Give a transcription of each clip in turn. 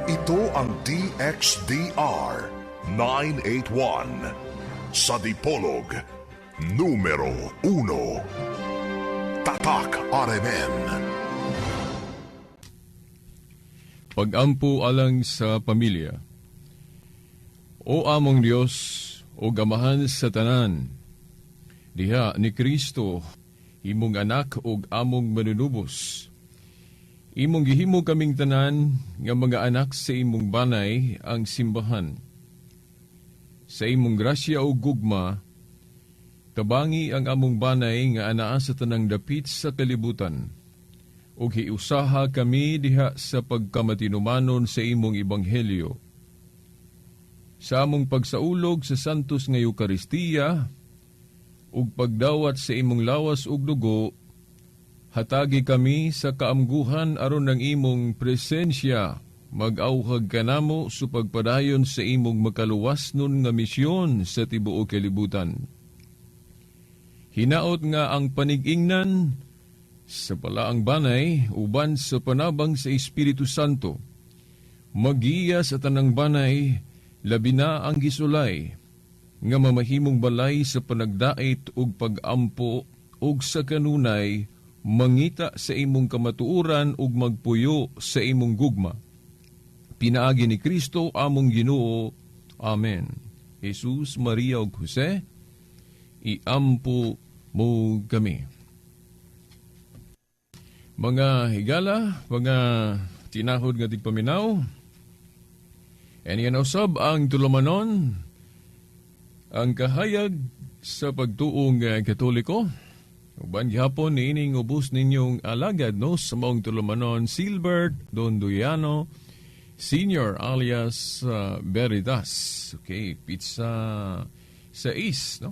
Ito ang DXDR 981 sa Dipolog, numero 1. Tatak RMN. Pag-ampo alang sa pamilya. O among Dios, o gamahan sa tanan, diha ni Kristo, imong anak ug among manunubos. Imong gihimo kaming tanan nga mga anak sa imong banay, ang simbahan. Sa imong grasya ug gugma, tabangi ang among banay nga anaa sa tanang dapit sa kalibutan ug hiusaha kami diha sa pagkamatinumanon sa imong ebanghelyo. Sa among pagsaulog sa Santos nga Eukaristiya ug pagdawat sa imong lawas ug dugo, hatagi kami sa kaamguhan aron ang imong presensya mag-awhag kanamo sa pagpadayon sa imong makaluwas nun nga misyon sa tibuok kalibutan. Hinaot nga ang panigingnan sa palaang banay uban sa panabang sa Espiritu Santo magiya sa tanang banay, labi na ang gisulay nga mamahimong balay sa panagdait ug pag-ampo ug sa kanunay mangita sa imong kamatuoran ug magpuyo sa imong gugma. Pinaagi ni Kristo among Ginoo. Amen. Jesus, Maria ug Jose, iampo mo kami. Mga higala, mga tinahod nga tigpaminaw, and yan usab ang tulumanon, ang kahayag sa pagtuong Katoliko. Uban gihapon niining ubos ninyong alagad, no, sa maong tulumanon, Silbert Dondoyano Senior alias Veritas. Okay, petsa 6, no?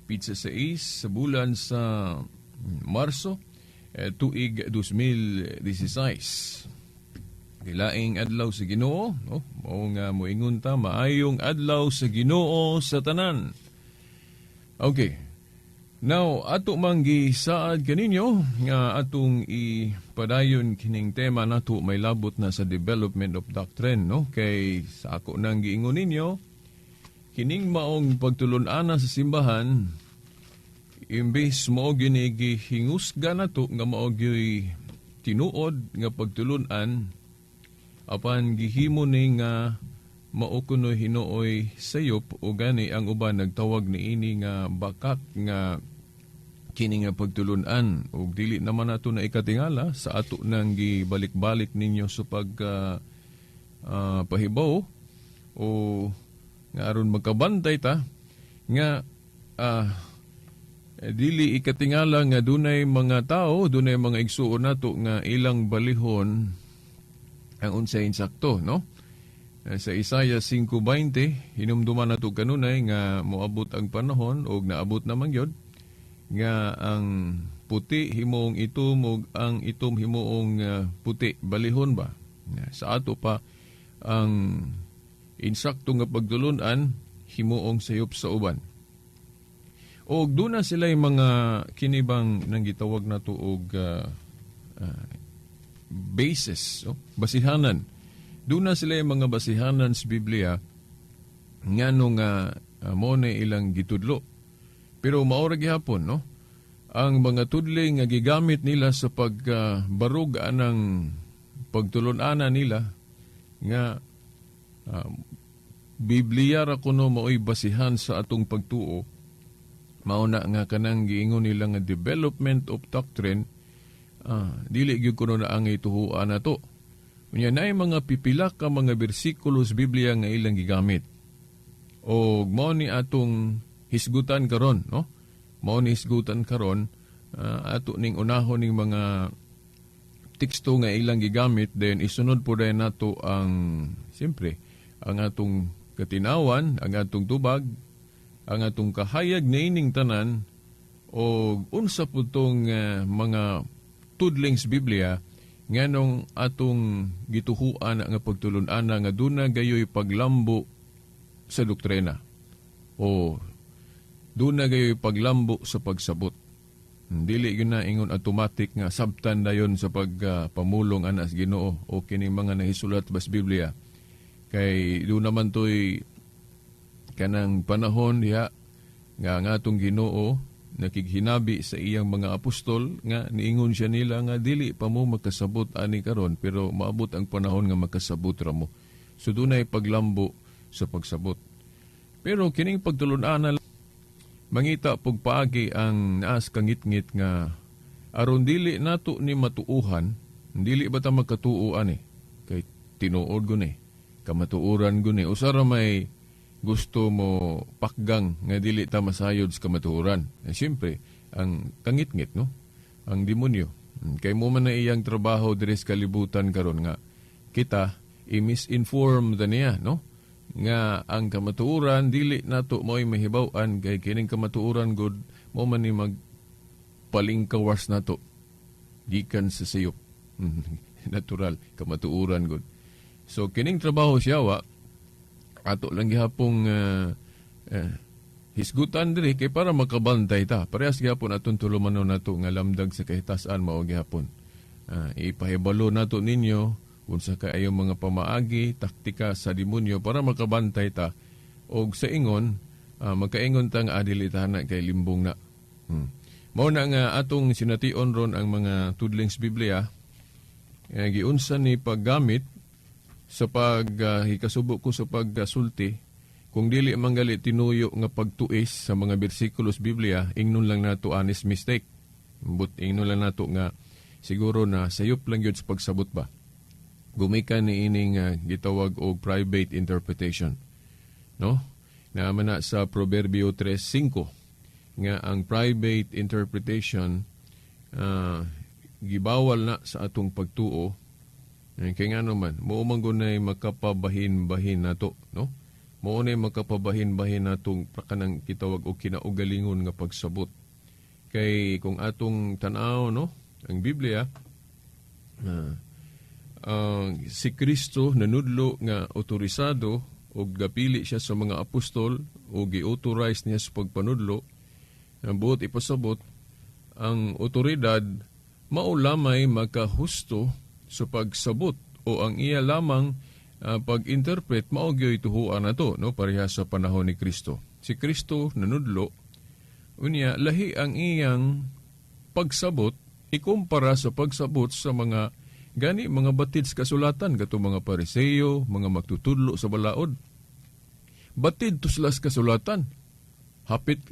Petsa 6 sa bulan sa Marso, tuig 2016. Gilaing adlaw sa Ginoo, no? Mao nga moingon ta, maayong adlaw sa Ginoo sa tanan. Okay. Now, ato mang gisaad kaninyo nga atong ipadayon kining tema nato may labot na sa development of doctrine, no? Kay sa ako nang giingon ninyo, kining maong pagtulun-ana sa simbahan, imbes mao gini gihingusga nato nga mao gyoy tinuod nga pagtulun-an, apan gihimo ni nga mao kuno hinuoy sayop, o gani ang uban nagtawag niini nga bakak nga kini nga pagtulun-an, ug dili naman nato na ikatingala sa ato nang gibalik-balik ninyo sa pag pahibaw o nga aron magkabantay ta nga dili ikatingala nga dunay mga tao, dunay mga igsuon nato nga ilang balihon ang unsay insakto, no? Sa Isaiah 5:20, hinumduman nato kanunay nga moabot ang panahon og naabot naman gyud nga ang puti himuong itom ug ang itom himuong puti, balihon ba. Sa ato pa ang insakto nga pagtulun-an himuong sayop sa uban. Og duna sila mga kinibang nang gitawag nato og basis, oh, basihanan. Duna sila yung mga basihanan sa Biblia ngano nga mo na ilang gitudlo. Pero maora gihapon, no? Ang mga tudli nga gigamit nila sa pagbarug anang pagtulon-ana nila nga Biblia ra kuno mao'y basihan sa atong pagtuo, mao na nga kanang giingon nila nga development of doctrine, dili gyud kuno na ang ituhuan nato. Unya naay mga pipila ka mga bersikulo sa Biblia nga ilang gigamit. O mao ni atong hisgutan karon, no? Mao ni hisgutan karon, ato ning unahon ning mga teksto nga ilang gigamit, then isunod po dayon nato ang siyempre ang atong katinawan, ang atong tubag, ang atong kahayag niining tanan o unsa po tong mga tudling sa Biblia nganong atong gituhuan nga pagtulun-ana nga duna gayoy paglambo sa doktrina o duna gayoy paglambo sa pagsabot. Dili gyud na ingon automatic nga sabtan dayon sa pagpamulong ana sa Ginoo o kining mga nahisulat bas Biblia. Kay do naman to'y kanang panahon diha nga ang atong Ginoo nakighinabi sa iyang mga apostol nga niingon siya nila nga dili pa mo makasabot ani karon, pero maabot ang panahon nga makasabot ra mo. So dunay paglambo sa pagsabot. Pero kining pagtulun-an, mangita pug paagi ang naas kangitngit nga aron dili nato ni matuuhan, dili ba ta magkatuo ani kay tinuod guni, kamatuoran guni. Usa ra may gusto mo pakgang nga dili ta masayod sa kamatuoran? Eh, siyempre ang kangitngit, no, ang demonyo. Kay mo man na iyang trabaho diri sa kalibutan karon nga kita i-misinform ta niya, no, nga ang kamatuoran dili nato mo'y mahibaw-an, kay kining kamatuoran gud mo man ni magpalingkawas nato gikan sa sayop. Natural, kamatuoran gud. So kining trabaho siya wa ato lang gihapong hisgutan diri kay para makabantay ta. Parehas gihapon atong tulumanon nato nga Lamdag sa Kahitasan, mao gihapon. Ipahibalo nato ninyo unsa kaayo mga pamaagi, taktika sa demonyo para makabantay ta og sa ingon magkaingon ta nga adili ta na kay limbong na. Mao na nga atong sination ron ang mga tudlings Biblia eh, giunsa ni paggamit sa pag hikasubo ko sa pagsulti. Kung dili manggali tinuyo nga pagtuis sa mga bersikulos Biblia, ingnon lang nato honest mistake, but ingnon lang nato nga siguro na sayop lang gyud sa pagsabot ba, gumikan ni ining gitawag og private interpretation, no? Naa man na sa Proverbio 3:5 nga ang private interpretation gibawal na sa atong pagtuo. Eh, kay ngano man, mao man gunay makapabahin-bahin nato, no? Mao nay makapabahin-bahin natong kanang kitawag og kinaugalingon nga pagsabot. Kay kung atong tan-aw, no, ang Biblia, si Kristo nanudlo nga otorisado og gapili siya sa mga apostol o gi-authorize niya sa pagpanudlo. Ang buot ipasabot, ang otoridad mao lamay makahusto sa pagsabot o ang iya lamang pag-interpret mao gyoy tuhuan nato, no? Pareha sa panahon ni Kristo. Si Kristo nanudlo, unya lahi ang iyang pagsabot ikumpara sa pagsabot sa mga gani mga batid sa kasulatan, kato mga Pariseo, mga magtutudlo sa balaod. Batid to sila sa kasulatan. Hapit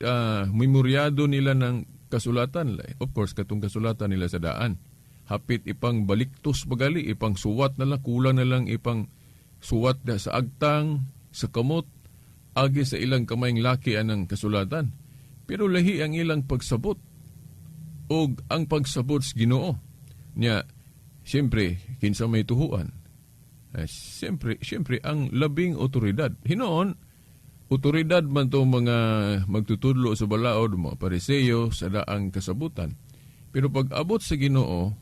memoryado nila ng kasulatan. Of course, katong kasulatan nila sa daan. Hapit ipang baliktos bagali, ipang suwat na lang, kulang na lang ipang suwat na sa agtang, sa kamot, agi sa ilang kamayng laki anang kasulatan. Pero lahi ang ilang pagsabot og ang pagsabot sa Ginoo. Nya, siyempre, kinsa may tuhuan? Eh, siyempre, siyempre, ang labing otoridad. Hinoon, otoridad man to mga magtutudlo sa balaod, mga Pariseo, sa daang kasabutan. Pero pag abot sa Ginoo,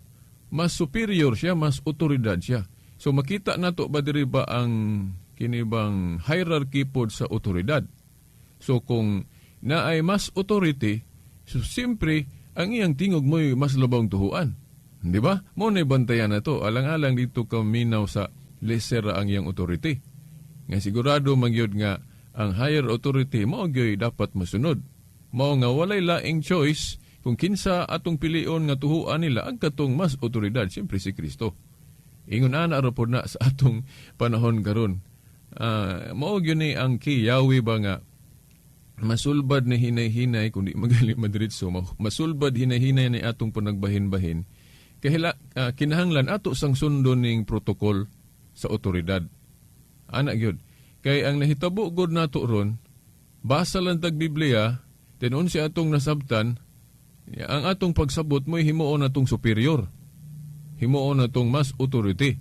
mas superior siya, mas otoridad siya. So makita nato ba diri ba ang kinibang hierarchy pod sa otoridad. So kung naay mas authority, so siyempre ang iyang tingog mo'y mas labang tuhuan. Di ba? Mo na bantayan na to. Alang-alang dito kaminaw sa lesser ang iyang authority. Nga sigurado magyud nga ang higher authority mao gyud dapat masunod. Mao nga walay laing choice kung kinsa atong pilion nga tuhuan nila, ang katong mas otoridad, siyempre si Kristo. Ingon ana ra pod na sa atong panahon karon. Mao gyud ni ang kiyawi ba nga masulbad ni hinay-hinay, kundi magali madiretso, masulbad hinay-hinay ni atong panagbahin-bahin kahila kinahanglan ato sang sundon ning protocol sa otoridad ana gyud. Kay ang nahitabo gud nato ron, basa lang tag Biblia, then unsa atong nasabtan, ang atong pagsabot mo'y himuon natong superior, himuon natong mas authority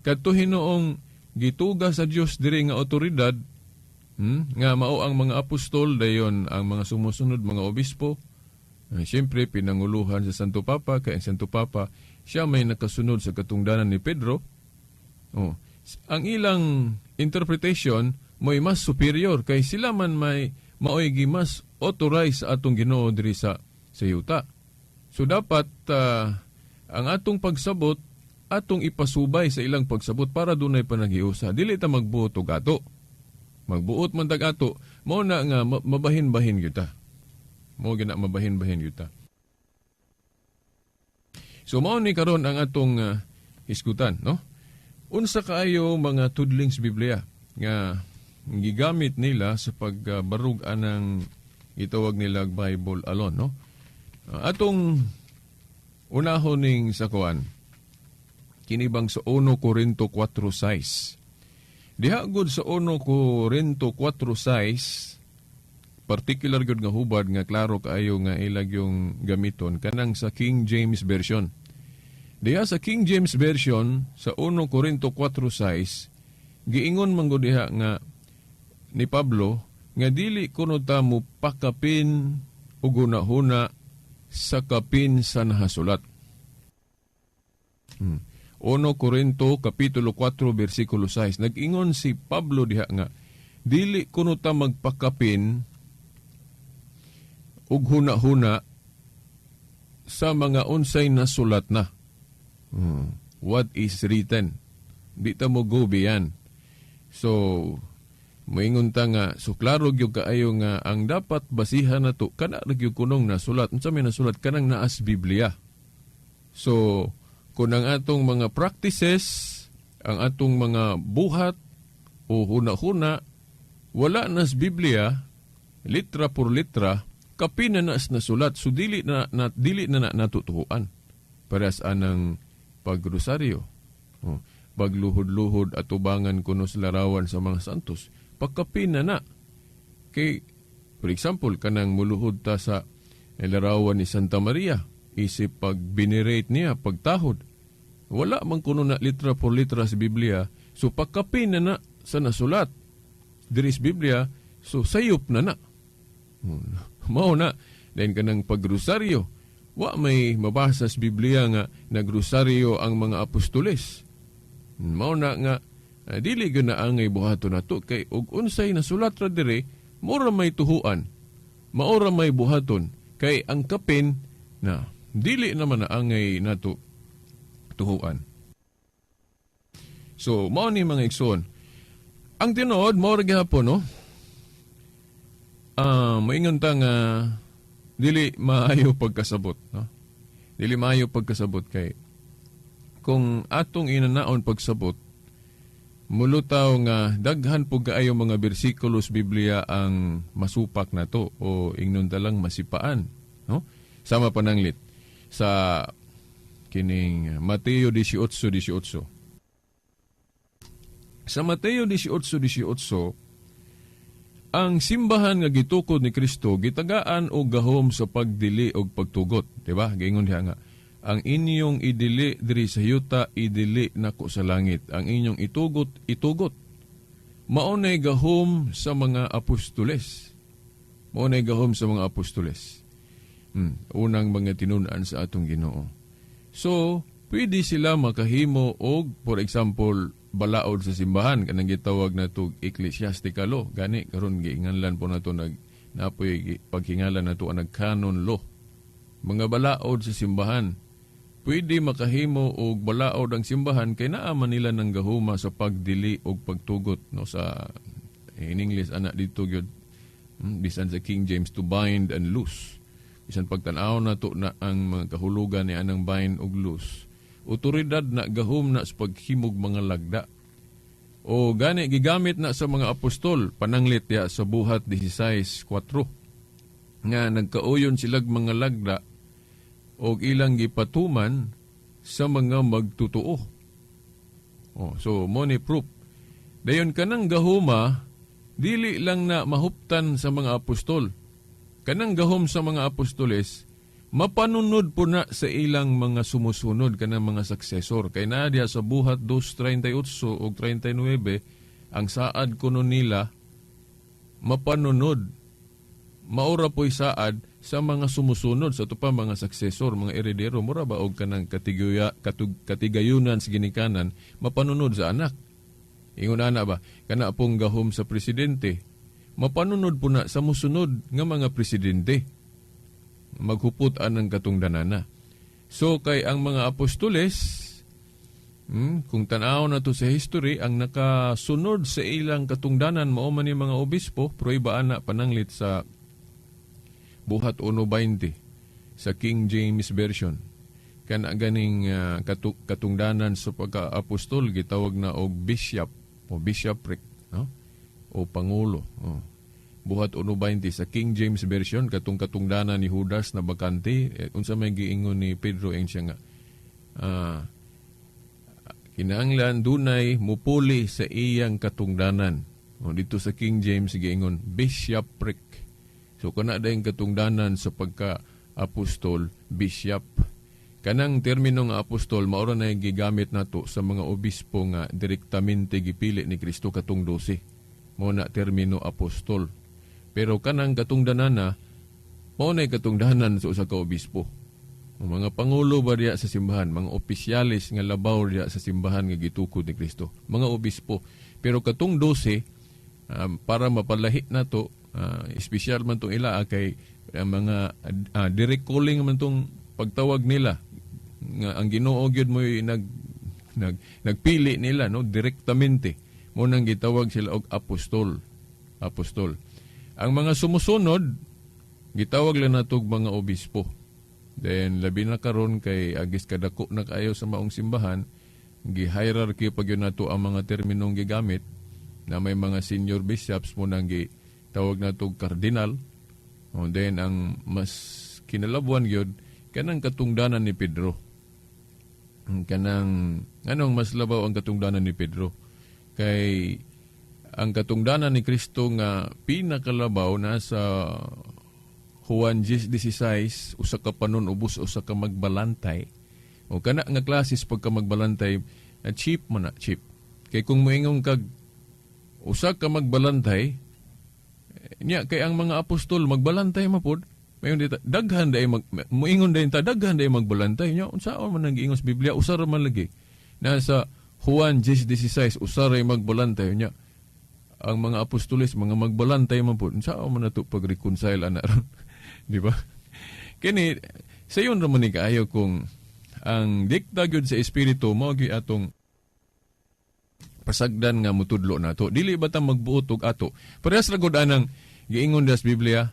kadto hinuong gituga sa Dios diri nga otoridad, nga mao ang mga apostol, dayon ang mga sumusunod, mga obispo. Siyempre, pinanguluhan sa Santo Papa, kay ang Santo Papa siya may nakasunod sa katungdanan ni Pedro. Oh, ang ilang interpretation mo'y mas superior kay sila man may maoy gi mas authorized sa atong Ginoo diri sa yuta. So dapat ang atong pagsabot atong ipasubay sa ilang pagsabot para dunay panaghiusa. Dili ta magbuot og ato. Magbuot man tag ato, mao na nga mabahin-bahin gyud ta. Mao gina mabahin-bahin gyud ta. So mao ni karon ang atong hisgutan, no? Unsa kaayo mga tudling sa Biblia nga gigamit nila sa pagbarug anang gitawag nila Bible alone, no? Atong unahon ning sa kuan kinibang sa 1 Corinto 4:6. Diha gud sa 1 Corinto 4:6, particular gud nga hubad nga klaro kaayo nga ilag yung gamiton kanang sa King James Version. Diha sa King James Version sa 1 Corinto 4:6, giingon man gud diha nga ni Pablo nga dili kuno ta mo pakapin ug hunahuna sa kapin sa nahasulat. 1 Corinto kapitulo 4 bersikulo 6. Nag-ingon si Pablo diha nga dili kuno ta magpakapin ug huna-huna sa mga unsay nasulat na. What is written. Di ta mo go beyond. So, moingon ta nga, so klaro gyud kaayo nga ang dapat basihan nato kana ra gyud kunong nasulat. Unsa may nasulat? Kanang naas Biblia. So, kung ang atong mga practices, ang atong mga buhat o huna-huna wala nas Biblia, litra por litra, kapin na nas nasulat, so dili na natutuhuan. Parehas anang pagrosaryo. Oh, pagluhod-luhod at tubangan kuno sa larawan sa mga santos, pagkapin na na. Kay, for example, kanang muluhod ta sa larawan ni Santa Maria, isip pag venerate niya, pagtahod. Wala man kuno na litra por litra sa Biblia, so pagkapin na na sa nasulat diri sa Biblia, so sayop na na. Mao na, then kanang pagrosaryo, wa may mabasa sa Biblia nga nagrosaryo ang mga apostoles. Mao na nga dili gyud na angay buhaton nato kay og unsay nasulat ra diri, mura may tuhuan. Maora may buhaton kay ang kapin na dili naman na angay nato tuhuan. So mao ni, mga igsoon. Ang tinuod mao ra gihapon, no? Moingon ta nga dili maayo pagkasabot, no? Dili maayo pagkasabot kay kung atong inanaon pagsabot, mulutaw nga daghan pug kaayo mga bersikulo sa Biblia ang masupak nato o ingnon ta lang masipaan, no? Sama pananglit sa kining Mateo 18:18. Sa Mateo 18:18, ang simbahan nga gitukod ni Kristo gitagaan og gahom sa pagdili og pagtugot, di ba? Giingon diha nga ang inyong idili diri sa yuta, idili nako sa langit. Ang inyong itugot, itugot. Mao nay gahom sa mga apostoles. Mao nay gahom sa mga apostoles. Unang mga tinun-an sa atong Ginoo. So, pwede sila makahimo og, for example, balaod sa simbahan kanang gitawag nato ecclesiastical law. Gani karon giinganlan po nato nag napoy paghingalan nato ang canon law. Mga balaod sa simbahan, pwede makahimo og balaod ang simbahan kay naa man nila ng gahuma sa pagdili og pagtugot, no? Sa in English ana dito gyud, bisan sa King James, to bind and loose. Bisan pagtan-aw nato na ang mga kahulugan ni anang bind og loose, otoridad na, gahom na sa paghimog mga lagda. O gani gigamit na sa mga apostol, pananglit ya sa Buhat 16:4 nga nagkauyon silag mga lagda og ilang gipatuman sa mga magtutuo. Oh, so mao ni proof. Dayon kanang gahuma dili lang na mahuptan sa mga apostol. Kanang gahom sa mga apostoles mapanunod po na sa ilang mga sumusunod, kanang mga successor. Kay naa diha sa Buhat 2:38 o 39, ang saad kuno nila mapanunod. Maura po'y saad sa mga sumusunod sa ato pa mga successor, mga eredero, mura ba og kanang katigayunan sa ginikanan mapanunod sa anak. Ingon ana ba, kana pong gahom sa presidente mapanunod po na sa musunod nga mga presidente. maghupot anang katungdanana. So kay ang mga apostoles, kung tan-aw na to sa history, ang nakasunod sa ilang katungdanan mao man ni mga obispo, pero iba ana pananglit sa Buhat 1:20 sa King James Version. Kana ganing katungdanan sa pagka-apostol gitawag na og bishop o bishopric, no? O pangulo. Oh. Buhat 1:20 sa King James Version, katong katungdanan ni Judas na bakante, eh, unsa may giingon ni Pedro ang siya nga kinahanglan dunay mupuli sa iyang katungdanan. O, dito sa King James giingon bishopric. So kana dayong katungdanan sa pagka-apostol, bishop. Kanang termino nga apostol mao ra na gigamit nato sa mga obispo nga direktamente gipili ni Kristo, katong 12. Mao na termino apostol. Pero kanang katungdanan mao na katungdanan sa usa ka obispo. Ang mga pangulo ba diya sa simbahan, mga opisyalis nga labaw diya sa simbahan nga gitukod ni Kristo, mga obispo. Pero katong 12, para mapalahi nato, espesyal man tong ila kay mga direct calling man tong pagtawag nila nga ang Ginoo gyud mo'y nag nag nagpili nila, no, direktamente mo nang gitawag sila og apostol. Apostol. Ang mga sumusunod gitawag lang natog mga obispo. Then labi na karon kay agis kadako na kaayo sa maong simbahan, gi-hierarchy pag yun nato ang mga terminong gigamit na may mga senior bishops mo nang gitawag nato cardinal. O, then ang mas kinalabuan gyud kanang katungdanan ni Pedro. Ang kanang anong mas labaw ang katungdanan ni Pedro? Kay ang katungdanan ni Kristo nga pinakalabaw nasa Juan 10:16, usa ka panon ubos usa ka magbalantay. O kana nga klases pagka magbalantay, cheap man na, cheap. Kay kung moingon kag usa ka magbalantay, nya kay ang mga apostol magbalantay mapod. Mayon dita daghan day mag moingon day ta daghan day magbalantay nya unsaon man ang giingon sa Biblia, usa ra man lagi. Nasa Juan 10:16, usa ra magbalantay, nya ang mga apostoles mga magbalantay man pud, unsaon man nato pag-reconcile ana ron, di ba? Kini sayon ra man ni kaayo kung ang dikta gyud sa espiritu mao gyud atong pasagdan nga mutudlo nato. Dili ba ta magbuot og ato? Parehas ra gud anang giingon sa Biblia,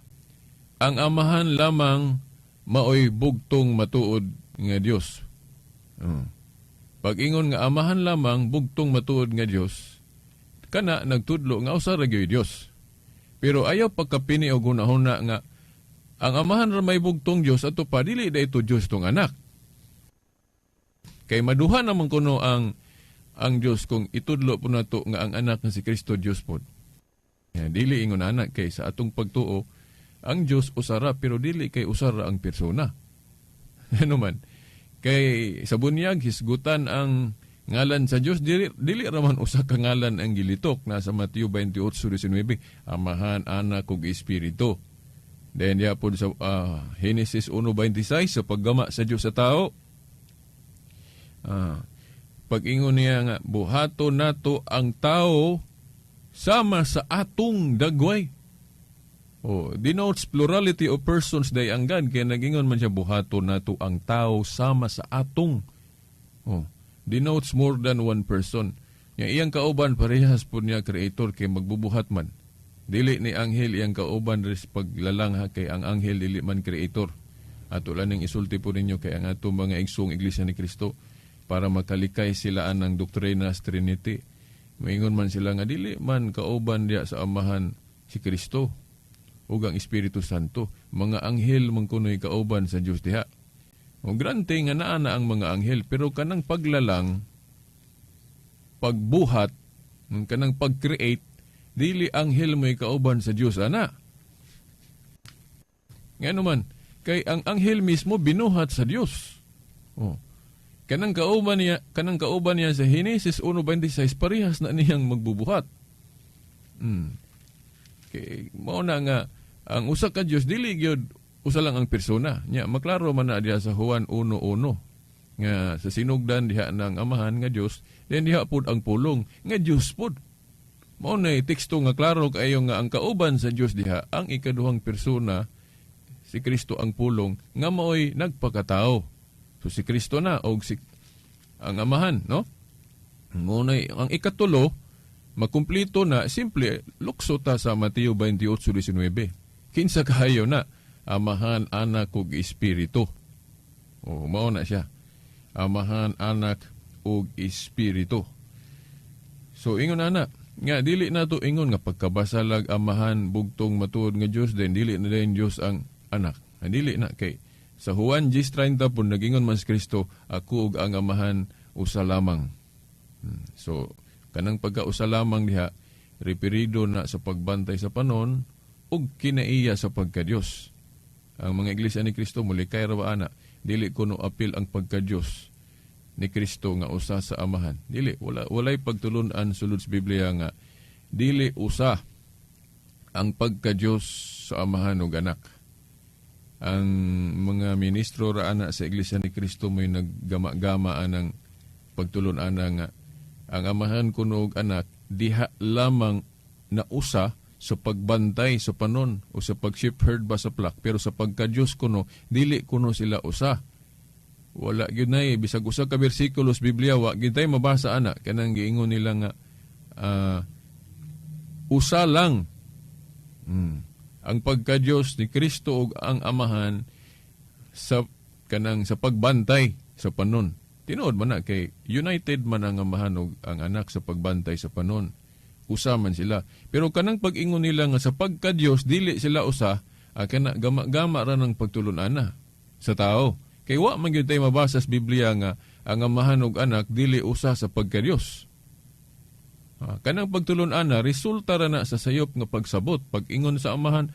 ang Amahan lamang maoy bugtong matuod nga Dios. Pag-ingon nga Amahan lamang bugtong matuod nga Dios, kana nagtudlo nga usa ra gyud Dios. Pero ayaw pagkapini og hunahuna nga ang Amahan ra may bugtong Dios, ato pa dili da ito Dios tong anak. Kay maduha naman kuno ang Dios kung itudlo po nato nga ang anak nga si Kristo Dios pod. Ya, dili ingon anak kay sa atong pagtuo ang Dios usara pero dili kay usara ang persona. Ano man? Kay sa bunyag hisgutan ang ngalan sa Dios, dili dili ra man usa ka ngalan ang gilitok nasa Mateo 28:19, Amahan, Anak ug Espiritu. Then diha pod sa Genesis 1:26 sa paggama sa Dios sa tao. Pag-ingon niya nga buhaton nato ang tao sama sa atong dagway. Oh, denotes plurality of persons day ang God kaya nagingon man siya buhaton nato ang tao sama sa atong. Oh, denotes more than one person. Nga iyang kauban parehas po niya creator kay magbubuhat man. Dili ni anghel iyang kauban ris paglalang ha kay ang anghel dili man creator. Ato lang ning isulti po ninyo kay ang ato mga igsoong Iglesia ni Cristo para makalikay sila anang doktrina sa Trinity. Maingon man sila nga dili man kauban diya sa Amahan si Kristo ug ang Espiritu Santo. Mga anghel man kuno'y kauban sa Dios diha. O grante nga naa na ang mga anghel pero kanang paglalang, pagbuhat, kanang pag-create, dili anghel mo'y kauban sa Dios ana. Ngano man, kay ang anghel mismo binuhat sa Dios. Oh. Kanang kauban niya sa Genesis 1:26 parehas na niyang magbubuhat. Kay mao na nga ang usa ka Dios dili gyud usa lang ang persona. Nya maklaro man na diha sa Juan 1:1 nga sa sinugdan diha ng Amahan nga Dios, then diha pud ang Pulong nga Dios pud. Mao na teksto nga klaro kaayo nga ang kauban sa Dios diha ang ikaduhang persona Si Kristo ang pulong nga maoy nagpakatao. So si Kristo na og si ang Amahan, no? Ngunay ang ikatulo, makumplito na, simple, lukso ta sa Mateo 28:19. Kinsa kahayo na? Amahan, Anak ug Espiritu. O, mao na siya. Amahan, Anak ug Espiritu. So ingon ana nga dili na to ingon nga pagkabasalag Amahan bugtong matuod nga Dios, then dili na din Dios ang Anak. Ah, dili na kay sa Juan 10:30 pud nagingon man si Kristo, "Ako ug ang Amahan usa lamang." So kanang pagkausa lamang diha, referido na sa pagbantay sa panon ug kinaiya sa pagka-Dios. Ang mga Iglesia ni Kristo mulikay ra ba ana, dili kuno apil ang pagka-Dios ni Kristo nga usa sa Amahan. Dili, wala, walay pagtulun-an sulod sa Biblia nga dili usa ang pagka-Dios sa Amahan ug Anak. Ang mga ministro ra ana sa Iglesia ni Kristo may naggama-gama anang pagtulun-an nga ang Amahan kuno ug Anak diha lamang na usa sa pagbantay sa panon o sa pag-shepherd ba sa flock, pero sa pagka-Dios kuno, dili kuno sila usa. Wala gyud nay bisag usa ka bersikulo sa Biblia, wa gyud tay mabasa ana kanang giingon nila nga usa lang ang pagka-Dios ni Kristo ug ang Amahan sa kanang sa pagbantay sa panon. Tinuod man na kay united man ang Amahan ug ang Anak sa pagbantay sa panon. Usa man sila. Pero kanang pag-ingon nila nga sa pagka-Dios dili sila usa, kana gama-gama ra ng pagtulun-ana sa tao. Kay wa man gyud tay mabasa sa Biblia nga ang Amahan ug Anak dili usa sa pagka-Dios. Kanang pagtulun-ana resulta ra na sa sayop nga pagsabot. Pag-ingon sa Amahan,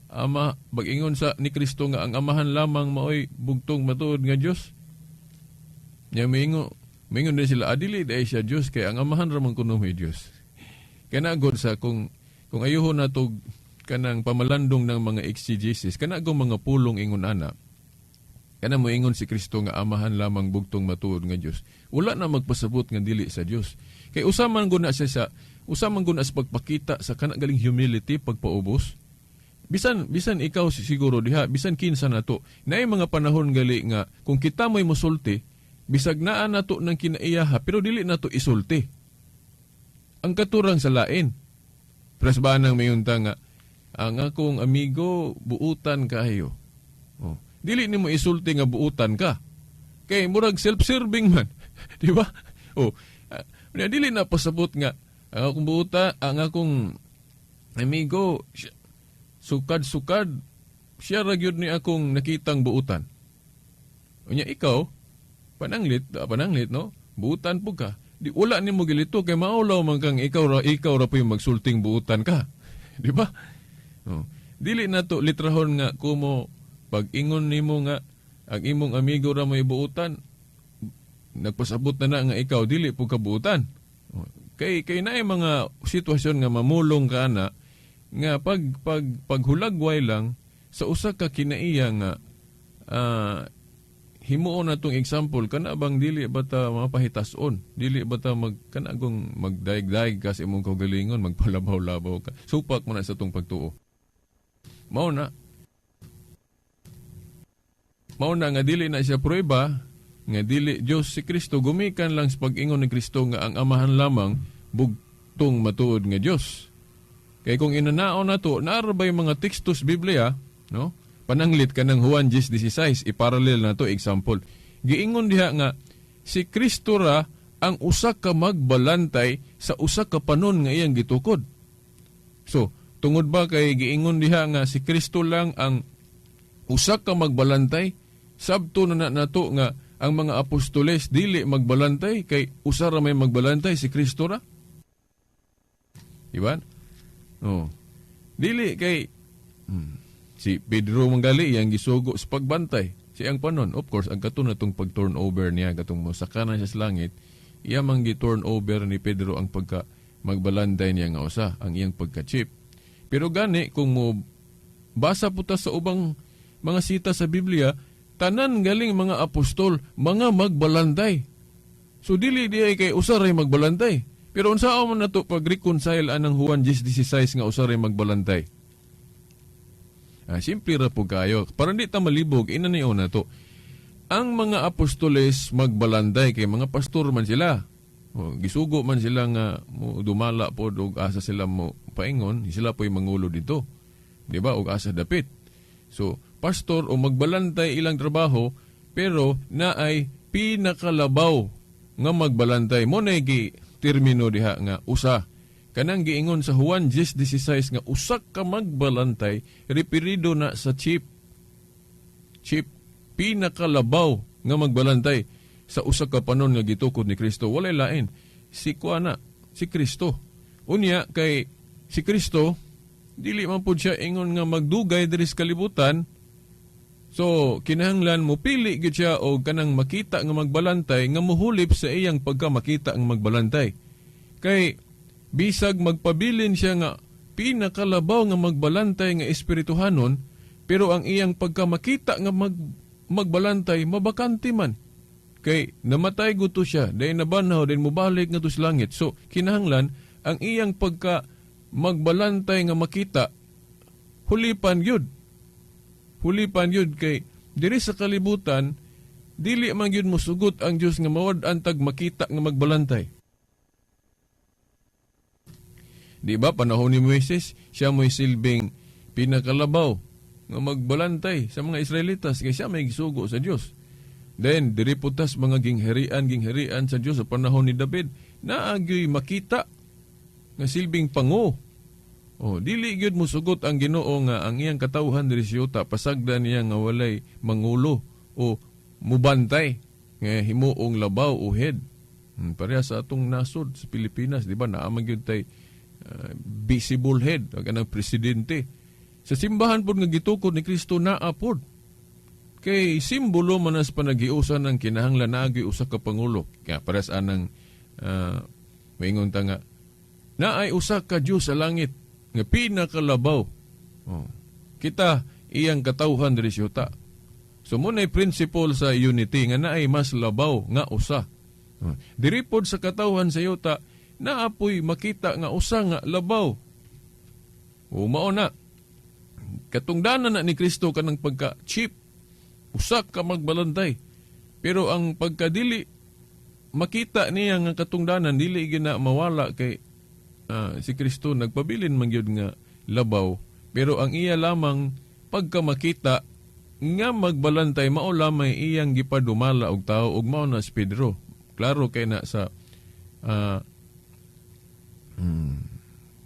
Ama, pag-ingon sa ni Kristo nga ang Amahan lamang maoy bugtong matuod nga Dios. Nya moingon din sila, "Dili diay siya Dios kay ang Amahan ra man kuno may Dios." Kana gud sa kung ayuhon nato kanang pamalandong ng mga exegesis, kana gong mga pulong ingon ana. Kana moingon si Kristo nga Amahan lamang bugtong matuod nga Dios. Wala na magpasabot nga dili sa Dios. Kay usa man gud na siya sa usa man gud na sa pagpakita sa kana galing humility, pagpaubos. Bisan ikaw siguro diha, bisan kinsa nato, naay mga panahon gali nga kung kita mo'y musulti, bisag naa nato ng kinaiyaha, pero dili nato isulti. Ang katurang sa lain. Pres ba nang mayunta nga ang akong amigo buutan kaayo. Oh. Dili nimo isulti nga buutan ka. Kay murag self-serving man. Di ba? Oh, dili na pasabot nga ang akong buuta, ang akong amigo sukad-sukad siya ra gyud ni akong nakitang buutan. Unya ikaw pananglit, pananglit no, buutan po ka. Di wala nimo gilito kay maulaw man kang ikaw ra po yung magsulting buutan ka. Di ba? Oh. Dili na to litrahon nga kumo pag ingon nimo nga ang imong amigo ra may buutan, nagpasabot na na nga ikaw dili po ka buutan. Oh. Kay naay mga sitwasyon nga mamulong ka na nga pag pag paghulagway lang sa usa ka kinaiya nga himuon na tong example, kana bang dili ba ta mapahitason, dili ba ta mag kana gong magdaig-daig ka sa imong kaugalingon, magpalabaw-labaw ka, supak mo na sa tong pagtuo. Mao na nga dili na siya prueba nga dili Dios si Kristo gumikan lang sa pag-ingon ni Kristo nga ang Amahan lamang bugtong matuod nga Dios. Kay kung inanaon nato, naa ra bay mga tekstos Biblia, no? Pananglit kanang Juan 10:16, i-parallel na to example. Giingon diha nga si Kristo ra ang usa ka magbalantay sa usa ka panon nga iyang gitukod. So, tungod ba kay giingon diha nga si Kristo lang ang usa ka magbalantay, sabto na nato nga ang mga apostoles dili magbalantay kay usa ra may magbalantay, si Kristo ra? Diba? Oh. Dili kay si Pedro manggali iyang gisugo sa pagbantay. Si ang panon, of course, ang kato na tong pag-turn over niya, katong mosaka na siya sa langit, iya mang gi-turn over ni Pedro ang pagka magbalantay niya nga usa, ang iyang pagka-chief. Pero gani, kung mo basa po ta sa ubang mga sita sa Biblia, tanan galing mga apostol, mga magbalantay. So dili di ay kay usa ray magbalantay. Pero unsaon man nato pag-reconcile anang Juan 10:16 nga usa ray magbalantay? Simple ra po kayo. Para di ta malibog, ina ni na to. Ang mga apostoles magbalanday kay mga pastor man sila. O, gisugo man sila nga mo dumala po og asa sila mo paingon, sila po'y mangulo dito. Di ba? Og asa dapit. So, pastor o magbalantay ilang trabaho, pero naay pinakalabaw nga magbalantay. Mo na gi termino diha nga usa. Kanang giingon sa Juan 10:16 nga usa ka magbalantay, referido na sa chief. Chief, pinakalabaw nga magbalantay sa usa ka panon nga gitukod ni Kristo. Walay lain. Si kuana, si Kristo. Unya kay si Kristo dili man pud siya ingon nga magdugay diri sa kalibutan. So kinahanglan mo pili gyud siya og kanang makita nga magbalantay nga muhulip sa iyang pagka makita ang magbalantay. Kay bisag magpabilin siya nga pinakalabaw nga magbalantay nga espirituhanon, pero ang iyang pagka makita nga magbalantay mabakante man. Kay namatay guto siya, dahil nabanhaw, dahil mubalik nga sa langit. So kinahanglan ang iyang pagka magbalantay nga makita hulipan gyud. Hulipan gyud kay diri sa kalibutan dili man gyud mosugot ang Dios nga mawad-an tag makita nga magbalantay. Di ba panahon ni Moises, siya mo'y silbing pinakalabaw nga magbalantay sa mga Israelitas kay siya may gisugo sa Dios. Then diri putas mga gingharian sa Dios sa panahon ni David, naagyoy makita nga silbing pango. O, dili gyud mosugot ang Ginoo nga ang iyang katawhan diri sa yuta pasagdan niya nga walay mangulo o mubantay nga himuong labaw o head. Pareha sa atong nasod sa Pilipinas, di ba? Naa man gyud tay visible head, ang kanang presidente. Sa simbahan pod nga gitukod ni Kristo naa pod. Kay simbolo man as panaghiusan ng kinahanglan naagi usa ka pangulo. Kaya parehas anang maingon ta nga naay usa ka Dios sa langit nga pinakalabaw. Oh. Kita iyang katawhan diri sa yuta. So mo nay principle sa unity nga naay mas labaw nga usa. Oh. Diri pod sa katawhan sa yuta naapoy makita nga usa nga labaw. O mao na katungdanan na ni Kristo kanang pagka chief, usa ka magbalantay. Pero ang pagkadili makita niya nga katungdanan dili gina mawala kay si Kristo nagpabilin man gyud nga labaw, pero ang iya lamang pagka makita nga magbalantay mao lamay iyang gipadumala og tao ug mao na si Pedro. Klaro kay na sa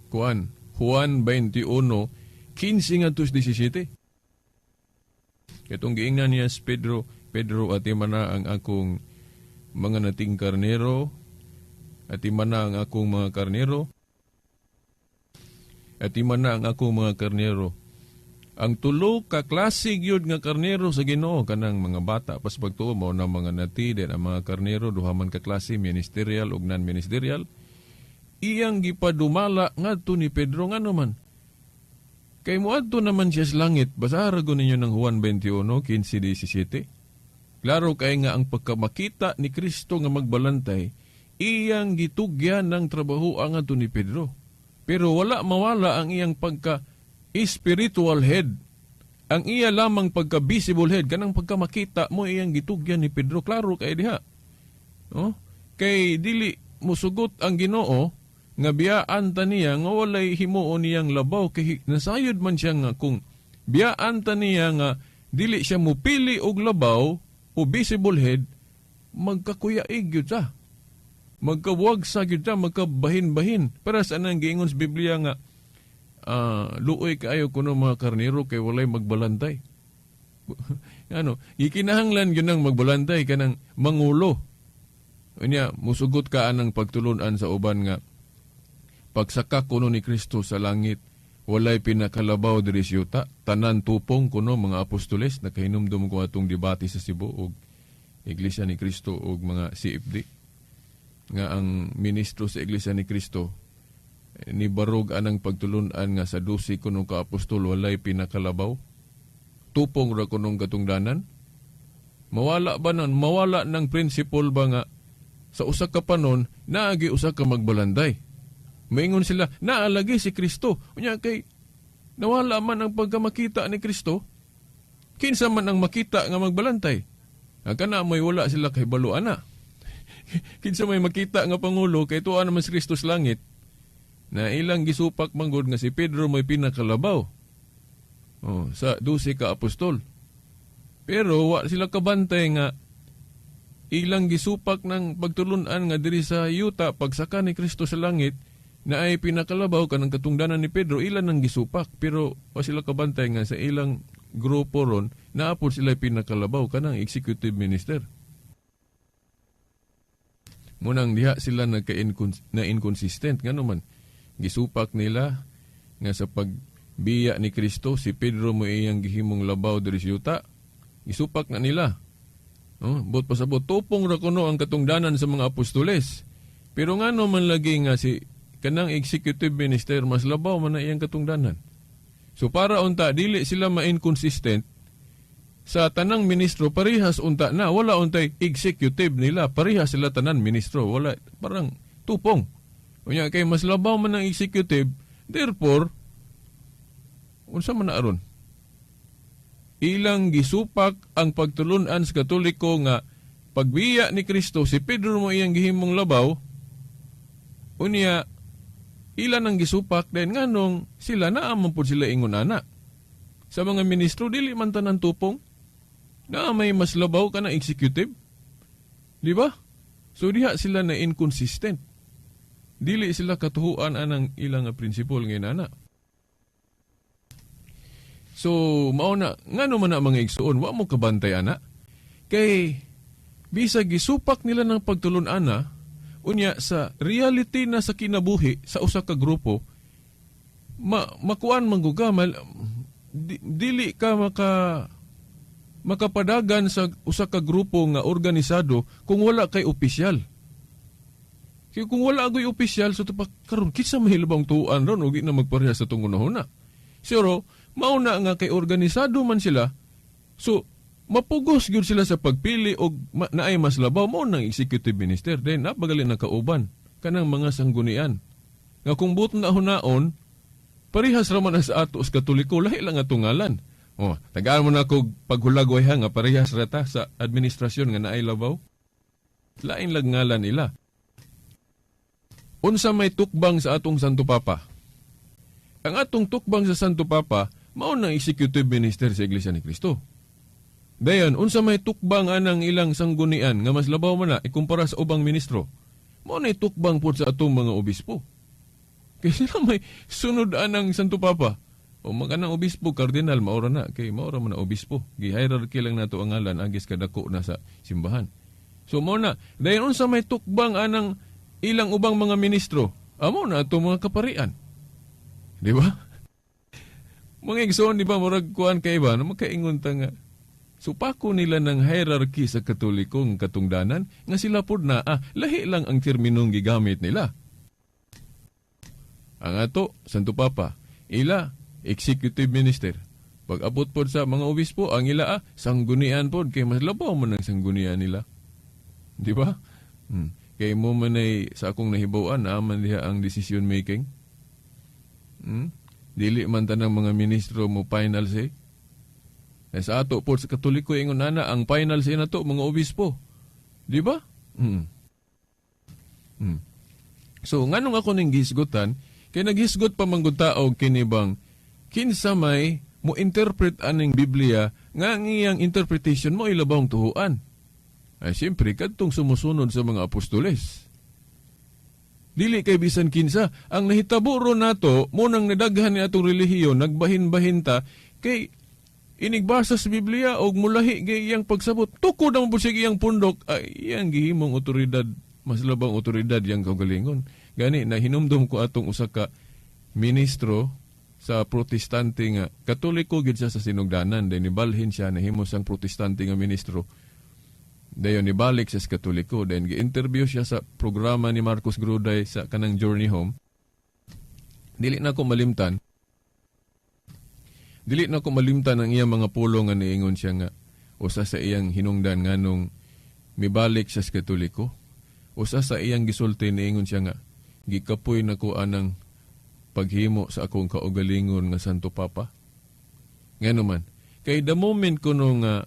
kuan Juan 21:15 ngadto sa 17. Katong giingnan niya si Pedro, Pedro, atiman na ang akong mga nating karnero, atiman na ang akong mga karnero, atiman na ang akong mga karnero. Ang tulo ka klase gyud nga karnero sa Ginoo, kanang mga bata pas pagtuo mao na mga nati, then ang mga karnero duha man ka klase, ministerial ug non-ministerial. Iyang gipadumala ngadto ni Pedro ngano man. Kay moadto naman siya sa langit. Basara ko ninyo ng Juan 21:15-17. Klaro kay nga ang pagkamakita ni Kristo nga magbalantay, iyang gitugyan ng trabaho ang adto ni Pedro. Pero wala mawala ang iyang pagka spiritual head. Ang iya lamang pagka visible head, kanang pagka makita mo iyang gitugyan ni Pedro. Klaro kay diha. No? Kay dili musugot ang Ginoo nga biyaan ta niya nga walay himuon niyang labaw, kay nasayod man siya nga kung biyaan ta niya nga dili siya mupili og labaw o visible head, magkakuyaig gyud ta, magkabuwag sa gyud ta, magkabahin-bahin. Para sa anang giingon sa Biblia nga luoy kaayo kuno mga karnero kay walay magbalantay. Ano, gikinahanglan gyud nang magbalantay kanang mangulo. Unya musugot ka anang pagtulun-an sa uban nga pagsaka kuno ni Kristo sa langit, walay pinakalabaw diri sa yuta, tanan tupong kuno mga apostoles. Nakahinumdum ko atong debate sa Cebu og Iglesia ni Cristo og mga CFD nga ang ministro sa Iglesia ni Cristo ni barog anang pagtulun-an nga sa 12 kuno ka apostol walay pinakalabaw, tupong ra kunong katungdanan. Mawala ba nan, mawala ng principle ba nga sa usa ka panon naagi usa ka magbalanday. Maingon sila, naalagi si Kristo. Unya kay Nawala man ang pagkamakita ni Kristo, kinsa man ang makita nga magbalantay? Ang kana mo'y wala sila kahibalo ana. Kinsa may makita nga pangulo kay tuwa naman si Kristo sa langit, na ilang gisupak manggod nga si Pedro may pinakalabaw. Oh, sa 12 ka apostol. Pero wa sila kabantay nga ilang gisupak ng pagtulunan nga diri sa yuta pagsaka ni Kristo sa langit na ay pinakalabaw kanang katungdanan ni Pedro, ilan ang gisupak, pero wa sila kabantay nga sa ilang grupo ron naapod sila pinakalabaw kanang executive minister. Munang diha sila na inconsistent, ngano man gisupak nila nga sa pagbiya ni Kristo si Pedro mo iyang gihimong labaw diri sa yuta, gisupak na nila. Oh, bot pasabot tupong ra kuno ang katungdanan sa mga apostoles. Pero ngano man lagi nga si kanang executive minister mas labaw man na iyang katungdanan. So para unta dili sila ma-inconsistent sa tanang ministro, parehas unta na, wala untay executive nila, parehas sila tanan ministro, wala parang tupong. Unya kay mas labaw man ang executive, therefore unsa man na aron? Ilang gisupak ang pagtulunan sa Katoliko nga pagbiya ni Kristo si Pedro mo iyang gihimong labaw, unya ilan ang gisupak din nganong sila naa man pud sila ingon ana. Sa mga ministro dili man tanan tupong, naa may mas labaw ka na executive, di ba? So diha sila na inconsistent. Dili sila katuhuan anang ilang prinsipol ngayon ana. So, mao na, ngano man na mga igsuon, wa mo kabantay ana? Kay, bisag gisupak nila ng pagtulon ana, unya sa reality na sa kinabuhi sa usa ka grupo, makuan man gud ka, dili ka makapadagan sa usa ka grupo nga organisado kung wala kay opisyal. Kay kung wala agoy opisyal, so tupak karon kinsa mahilabang tuan ron og di na magpareha sa tungod na. Pero mao na nga kay organisado man sila, so mapugos gyud sila sa pagpili og naay mas labaw mo ng executive minister. Then napagali na kauban kanang mga sanggunian. Nga kung buot na hunaon, parehas ra man na sa ato sa Katoliko, lahi lang atong ngalan. Oh, tagaan mo na kog paghulagway ha nga parehas ra ta sa administrasyon nga naay labaw. Lain lang ngalan nila. Unsa may tukbang sa atong Santo Papa? Ang atong tukbang sa Santo Papa mao nang executive minister sa Iglesia ni Cristo. Dayon, unsa may tukbang anang ilang sanggunian nga mas labaw man na ikumpara sa ubang ministro? Mao na tukbang pod sa atong mga obispo. Kay sila may sunod anang Santo Papa. O maganang obispo, kardinal, maura na. Kay maura man na obispo. Gi-hierarchy lang nato ang ngalan, agis kadako na sa simbahan. So mao na, dayon unsa may tukbang anang ilang ubang mga ministro? Amo na atong mga kaparian. Di ba? Mga igsoon, di ba, murag kuan kay ba, no, makaingon ta nga, supako nila ng hierarchy sa Katolikong katungdanan, nga sila pod na, lahi lang ang terminong gigamit nila. Ang ato, Santo Papa, ila, executive minister. Pag abot pod sa mga obispo, ang ila, sanggunian pod, kay mas labaw man ang sanggunian nila. Di ba? Kay mo man ay, sa akong nahibaw-an, naaman diha ang decision making. Dili man tanang mga ministro mo final say. Eh, sa ato po sa Katoliko ingon ana ang final say nato mga obispo. Di ba? So nganong ako ning gihisgutan, kay naghisgot pa man gud ta og kini bang kinsa may mo interpret aning Biblia nga ang iyang interpretation mo ilabawng tuhuan. Ay siyempre kadtong sumusunod sa mga apostoles. Dili kay bisan kinsa ang nahitabo ron nato mo nang nadaghan ni atong relihiyon, nagbahin-bahin ta kay inigbasa sa Biblia og mulahi kay iyang pagsabot. Tukod ang siya iyang pundok, ay iyang gihimong otoridad, mas labang otoridad iyang kaugalingon. Gani na hinumdum ko atong usa ka ministro sa Protestante nga Katoliko gid siya sa sinugdanan, then nibalhin siya, nahimo siyang Protestante nga ministro. Dayon nibalik siya sa Katoliko, then gi-interview siya sa programa ni Marcos Gruday sa kanang Journey Home. Dili na ko malimtan. Dili na ko malimtan ang iyang mga pulong nga niingon siya nga usa sa iyang hinungdan nganong mibalik siya sa Katoliko. Usa sa iyang gisulti, niingon siya nga gikapoy na ko anang paghimo sa akong kaugalingon nga Santo Papa. Ngano man, kay the moment kuno nga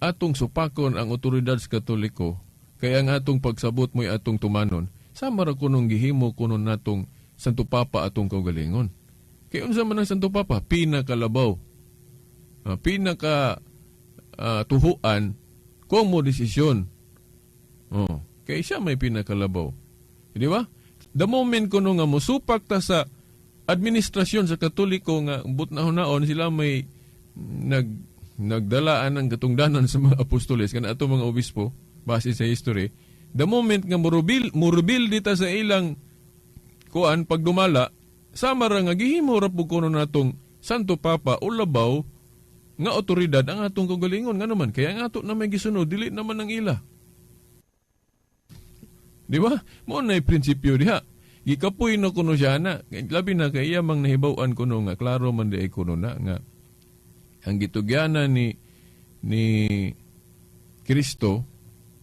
atong supakon ang otoridad sa Katoliko, kay ang atong pagsabot mo'y atong tumanon, sama ra kunong gihimo kuno natong Santo Papa atong kaugalingon. Kay unsa man ang Santo Papa? Pinakalabaw. Pinaka tuhuan kung mo desisyon. Oh, kay siya may pinakalabaw. Di ba? The moment kuno nga mosupak ta sa administrasyon sa Katoliko nga but na hunaon sila may nagdalaan ang katungdanan sa mga apostoles kana ato mga obispo base sa history, the moment nga murubil dita sa ilang kuan pagdumala, sama ra nga gihimo ra pud kuno natong Santo Papa o labaw nga otoridad ang atong kaugalingon. Ngano man, kaya ang ato na may gisunod, dili naman ang ila. Di ba? Mo na prinsipyo diha. Gikapoy na kuno siya na. Labi na kay iya mang nahibaw-an kuno nga klaro man di ay kuno na nga ang gitugyanan ni Kristo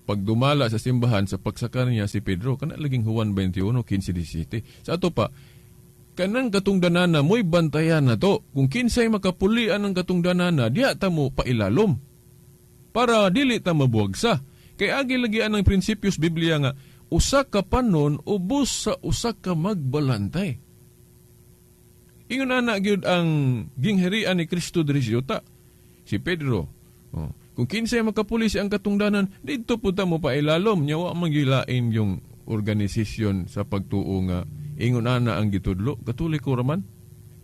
pagdumala sa simbahan sa pagsaka niya si Pedro kana laging Juan 21:15-17. Sa ato pa kanang katungdanana mo'y bantayan na to. Kung kinsay makapulian ang katungdanana, diha ta mo pailalom para dili ta mabuwagsa. Kay agi lagi ang prinsipyos Biblia nga usa ka panon ubos sa usa ka magbalantay. Ingon ana gyud ang gingharian ni Kristo diri sa yuta. Si Pedro, oh, kung kinsay makapuli ang katungdanan, didto pud ta mo pailalom. Nya wa man gilain yung organisasyon sa pagtuo nga ingon ana ang gitudlo. Katoliko raman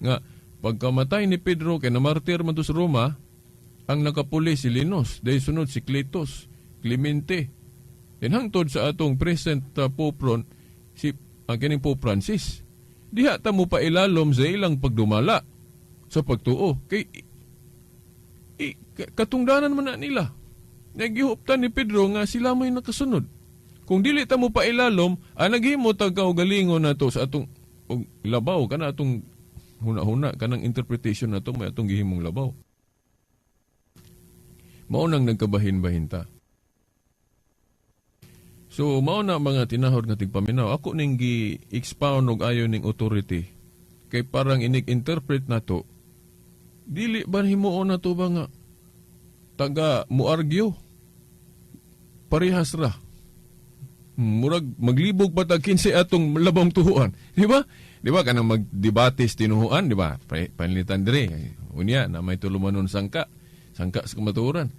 nga pagkamatay ni Pedro kay namartir man to sa Roma, ang nakapuli si Linus, dahil sunod si Cletus, Clemente. Then hangtod sa atong present Pope ron, si ang kining Pope Francis. Diha ta mo pailalom sa ilang pagdumala sa pagtuo. Kay katungdanan man na nila. Nagihuptan ni Pedro nga sila may nakasunod. Kung dili ta mo pailalom, ang naghimo tag kaugalingon nato sa atong og labaw kana atong huna-huna kanang interpretation nato may atong gihimong labaw. Mao nang nagkabahin-bahin ta. So mao na, mga tinahod nga tigpaminaw, ako ning gi-expound og ayo ning authority kay parang inig-interpret nato, dili ba himuon nato ba nga taga mo argue parehas ra, murag maglibog pa tag 15 atong labong tuhuan, di ba? Di ba kanang magdebate sa tinuhuan, di ba? Panlitan dire unya na may tulumanon, sangka sangka sa kamatuoran,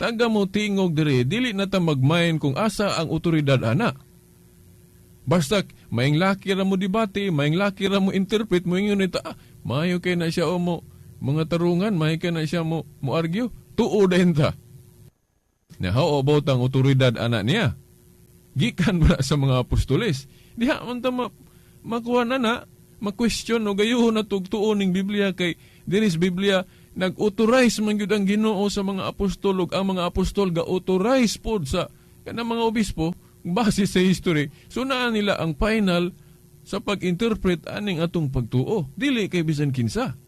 taga mo tingog dire, dili na ta magmain kung asa ang otoridad ana. Basta maing laki ra mo debate, maing laki ra mo interpret mo, ingon ita, ah, maayo kay na siya o mo mga tarungan, maayo kay na siya mo argue, tuo dayon ta. Na how about ang otoridad ana niya? Gikan ba sa mga apostoles? Diha man ta makuha na na, ma-question o gayuhon na tugtuon ning Biblia kay diris Biblia nag-authorize man gyud ang Ginoo sa mga apostol ug ang mga apostol ga-authorize pod sa kanang mga obispo base sa history. So naa nila ang final sa pag-interpret aning atong pagtuo. Dili kay bisan kinsa.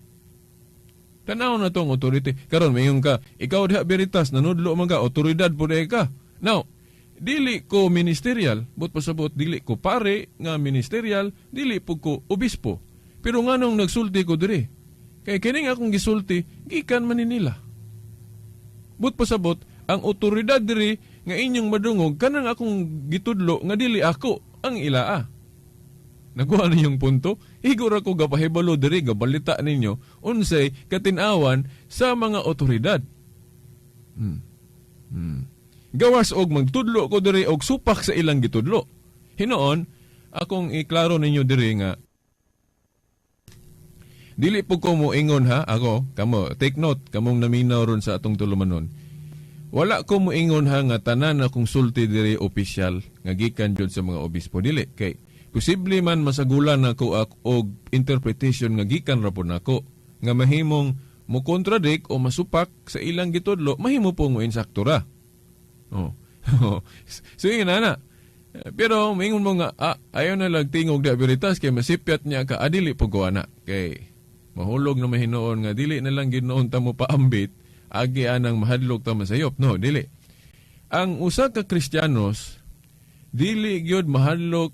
Tanaw na tong authority. Karon mayon ka, ikaw diha Veritas, nanudlo man ka, otoridad po ka. Now, dili ko ministerial, but pasabot dili ko pare nga ministerial, dili po ko obispo. Pero nganong nagsulti ko diri? Kay kining akong gisulti, gikan man ni nila. But pasabot, ang otoridad diri nga inyong madungog kanang akong gitudlo nga dili ako ang ilaa. Nakuha ninyong punto? Igo ra ko gapahibalo diri, gabalita ninyo unsay katinawan sa mga otoridad. Gawas og magtudlo ko diri og supak sa ilang gitudlo. Hinoon, akong iklaro ninyo diri nga dili po ko mo ingon ha, ako, kamo, take note, kamong naminaw ron sa atong tulumanon. Wala ko mo ingon ha nga tanan akong sulti diri opisyal nga gikan jud sa mga obispo, dili kay posible man masagulan nako og interpretation nga gikan ra pod nako nga mahimong mo contradict o masupak sa ilang gitudlo, mahimo po mo insakto ra. Oh. So yun na. Pero maingon mo nga ah, ayaw na lang tingog da Veritas kay masipyat niya ka, adili po ko ana kay mahulog na mahinuon nga dili na lang ginoon ta mo paambit agi anang mahadlok ta masayop, no, dili. Ang usa ka Kristiyanos dili gyud mahadlok.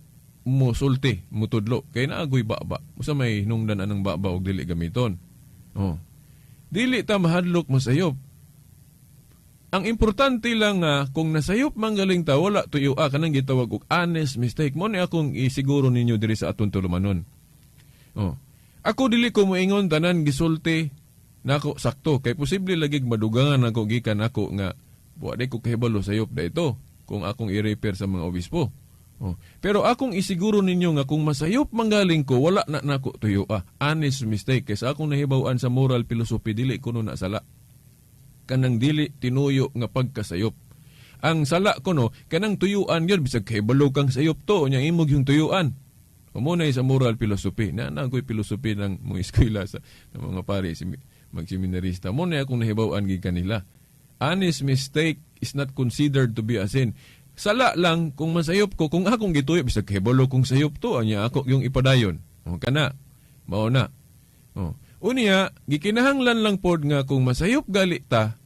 mo sulti, mutudlo kay naagoy baba. Usa may hinungdan anang baba og dili gamiton. Oh. Dili ta mahadlok masayop. Ang importante lang nga kung nasayop manggaling ta, wala tuyo kanang gitawag og honest mistake. Mo ni akong isiguro ninyo diri sa atong tulumanon. Oh. Ako, dili ko moingon tanan gisulti nako sakto kay posible lagi madugangan ako gikan ako nga wa di ko kahibalo, sayop da ito kung akong i-refer sa mga obispo. Oh. Pero akong isiguro ninyo nga kung masayop manggaling ko, wala na nako tuyo ah. Honest mistake kay sa akong nahibaw-an sa moral philosophy, dili ko no na sala. Kanang dili tinuyo nga pagkasayop. Ang sala ko no, kanang tuyuan yun, bisag kahibalo kang sayop to, nya imog yung tuyuan. Mao na sa moral philosophy. Na na ako'y philosophy ng mga eskwela sa ng mga pare, magseminarista. Mao na akong nahibaw-an gikan nila. Honest mistake is not considered to be a sin. Sala lang kung masayop ko, kung akong gituyo, bisag kahibalo kung sayop to, anya ako yung ipadayon. O, kana, mao na. O. Unya, gikinahanglan lang pod nga kung masayop gali ta,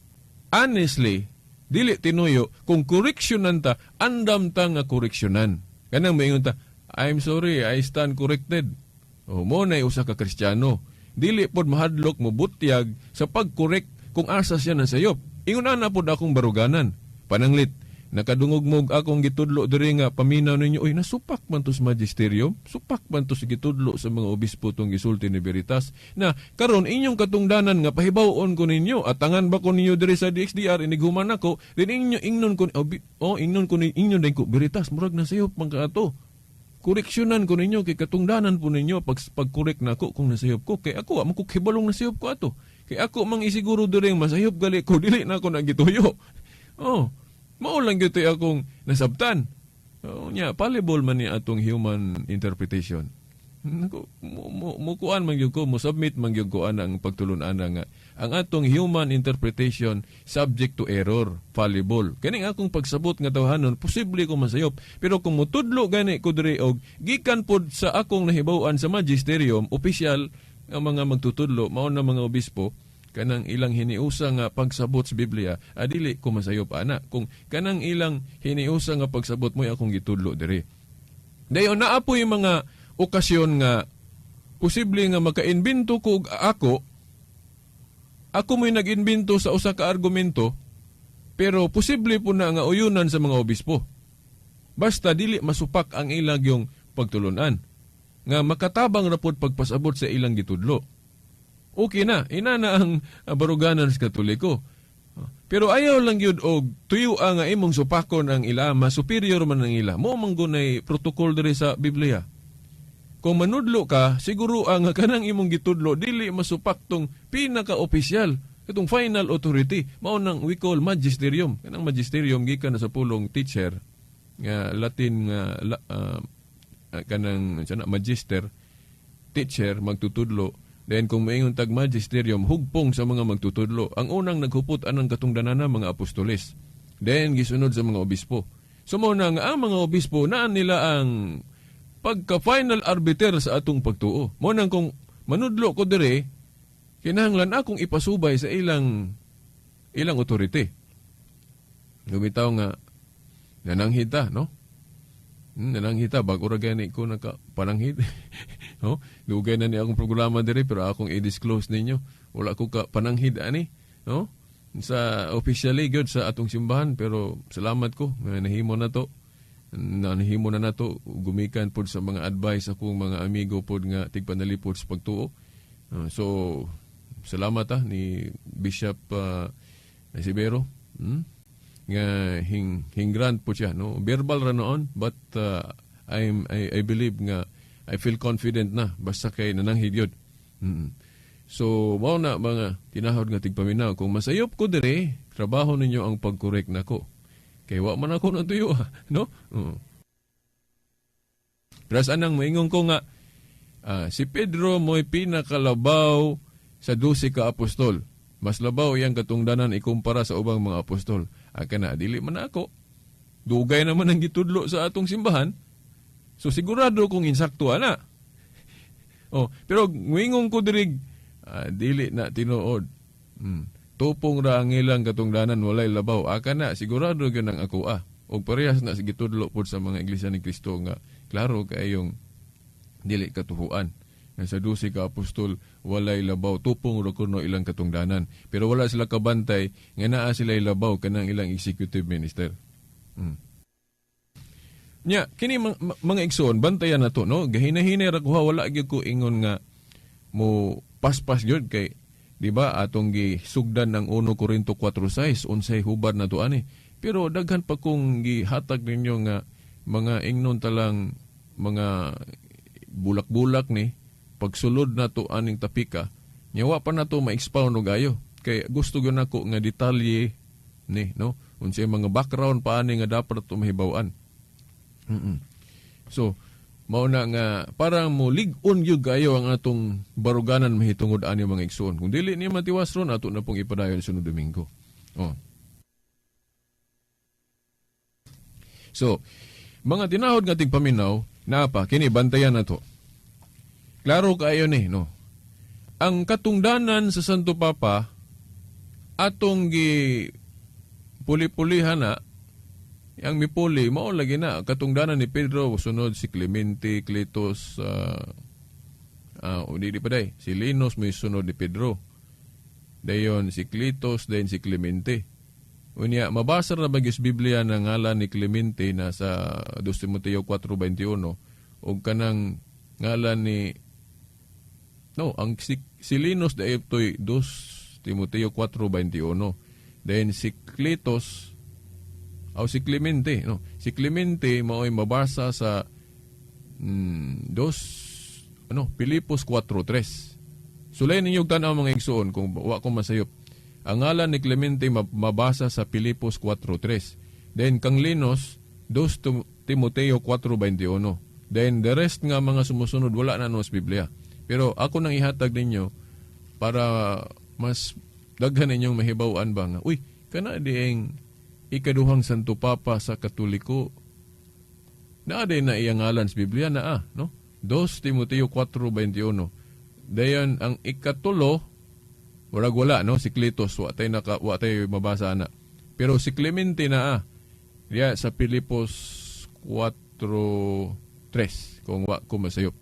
honestly, dili tinuyo, kung koreksyonan ta, andam ta nga koreksyonan. Kanang maingon ta, "I'm sorry, I stand corrected." O, mo na usa ka Kristiyano. Dili pod mahadlok mo butyag sa pag-correct kung asa siya nasayop. Ingon ana pod akong baruganan. Pananglit, nakadungog mo akong gitudlo diri nga paminaw ninyo, "Oy, nasupak man to sa magisterium, supak man to sa gitudlo sa mga obispo tong gisulti ni Veritas." Na karon inyong katungdanan nga pahibaw-on ko ninyo, atangan ba ko ninyo diri sa DXDR inighuman ako, din inyo ingnon ko, oh, oh ingnon ko ni inyo din ko, "Veritas, murag nasayop man ka ato." Koreksyonan ko ninyo kay katungdanan po ninyo pag pag-correct nako kung nasayop ko, kay ako wa man ko kibalong nasayop ko ato. Kay ako mang isiguro diri masayop gali ko, dili na ako nagituyo. Oh, mao lang gyud akong nasabtan. Oh, nya fallible man ni atong human interpretation. Nako, mo kuan man gyud ko, mo submit man gyud ko ana ang pagtulun-an nga ang atong human interpretation subject to error, fallible. Kani akong pagsabot nga tawhanon, posible ko masayop. Pero kung mutudlo gani ko diri og gikan pod sa akong nahibaw-an sa magisterium, opisyal ang mga magtutudlo, mao na mga obispo, kanang ilang hiniusa nga pagsabot sa Biblia, adili ko masayop ana. Kung kanang ilang hiniusa nga pagsabot mo akong gitudlo diri. Dayon naa poy mga okasyon nga posible nga makainbento ko og ako ako mo'y nag-inbento sa usa ka argumento, pero posible po na nga uyunan sa mga obispo. Basta dili masupak ang ilang yung pagtulunan nga makatabang ra pod pagpasabot sa ilang gitudlo. Okay na, ina na ang baruganan sa Katoliko. Pero ayaw lang yun og tuyo ang nga imong supakon ang ila, mas superior man ang ila. Mo man gunay protocol diri sa Biblia. Kung manudlo ka, siguro ang kanang imong gitudlo dili masupak tong pinaka-opisyal, itong final authority. Mao nang we call magisterium. Kanang magisterium gikan na sa pulong teacher nga Latin nga kanang sana magister, teacher, magtutudlo. Then kung maingon tag magisterium, hugpong sa mga magtutudlo. Ang unang naghupot anang katungdanan mga apostoles. Then gisunod sa mga obispo. So mao na nga ang mga obispo naan nila ang pagka final arbiter sa atong pagtuo. Mao nang kung manudlo ko dire, kinahanglan akong ipasubay sa ilang ilang authority. Lumitaw nga nananghita, no? Nananghita bago ra gani ko naka pananghid. No? Dugay na ni akong programa dire pero akong i-disclose ninyo. Wala ko ka pananghid ani, no? Sa officially good sa atong simbahan, pero salamat ko nga nahimo na to. Na nahimo na nato gumikan pod sa mga advice akong mga amigo pod nga tigpanalipod sa pagtuo. So salamat ni Bishop Sibero. Nga hing hing grant po siya, no, verbal ra noon, but I believe nga I feel confident na basta kay nananghid yun. So mao na, mga tinahod nga tigpaminaw, kung masayop ko dire, trabaho ninyo ang pag-correct nako kay wa man ako natuyo, no? Oo. Pero anang maingon ko nga si Pedro mo'y pinakalabaw sa 12 ka apostol. Mas labaw iyang katungdanan ikumpara sa ubang mga apostol. Aka na, dili man ako. Dugay naman ang gitudlo sa atong simbahan. So sigurado kung insakto ana. Oh, pero muingon ko diri, dili na tinuod. Tupong ra ang ilang katungdanan, walay labaw. Aka na, sigurado gyud ang ako ah. Og parehas na sa gitudlo pod sa mga Iglesia ni Cristo nga Klaro kayong dili katuhuan. Nga sa 12 ka apostol walay labaw, tupong ra kuno ilang katungdanan. Pero wala sila kabantay nga naa sila labaw kanang ilang executive minister. Nya kini mga igsoon, bantayan na to, no? Gahinahinay ra ko ha, wala gyud ko ingon nga mo paspas gyud kay di ba atong gisugdan ang 1 Korinto 4:6, unsay hubad na to ani. Pero daghan pa kong gihatag ninyo nga mga ingnon talang mga bulak-bulak ni pagsulod na to aning tapika. Nya wa pa na to ma-expound og ayo kay gusto gyud nako nga detalye ni, no, unsay mga background pa ani nga dapat to mahibaw-an. So mao na nga parang mo lig-on gyud kayo ang atong baruganan mahitungod ani, mga igsoon. Kung dili niya matiwas ron, ato na pong ipadayon sunod Domingo. Oh. So, mga tinahod nga tigpaminaw, naa pa kini, bantayan na to. Klaro kaayo ni, no. Ang katungdanan sa Santo Papa atong gi puli-pulihan na ang mipuli mao lagi na katungdanan ni Pedro, sunod si Clemente, Cletus, di pa day si Linus may sunod ni Pedro, dayon si Cletus, dayon si Clemente. Unya mabasa ra ba gyud sa Biblia na ngalan ni Clemente na sa 2 Timoteo 4:21 og kanang ngalan ni, no, ang si Linus da ito'y 2 Timoteo 4:21. Then si Cletus o si Clemente, no. Si Clemente mao'y mabasa sa dos ano, Pilipos 4:3. Sulay ninyo tan-aw, mga igsoon, kung wa ko masayop. Ang ngalan ni Clemente mabasa sa Pilipos 4:3. Then kang Linus, 2 Timoteo 4:21. Then the rest nga mga sumusunod wala na no sa Biblia. Pero ako nang ihatag ninyo para mas daghan ninyong mahibaw-an ba nga, uy, kana dieng ikaduhang Santo Papa sa Katoliko, naa din na iyang ngalan sa Biblia na ah, no? 2 Timoteo 4:21. Dayon ang ikatulo murag wala, no, si Cletus wa tay mabasa ana. Pero si Clemente na ah. Diya sa Pilipos 4:3 kung wa ko masayop.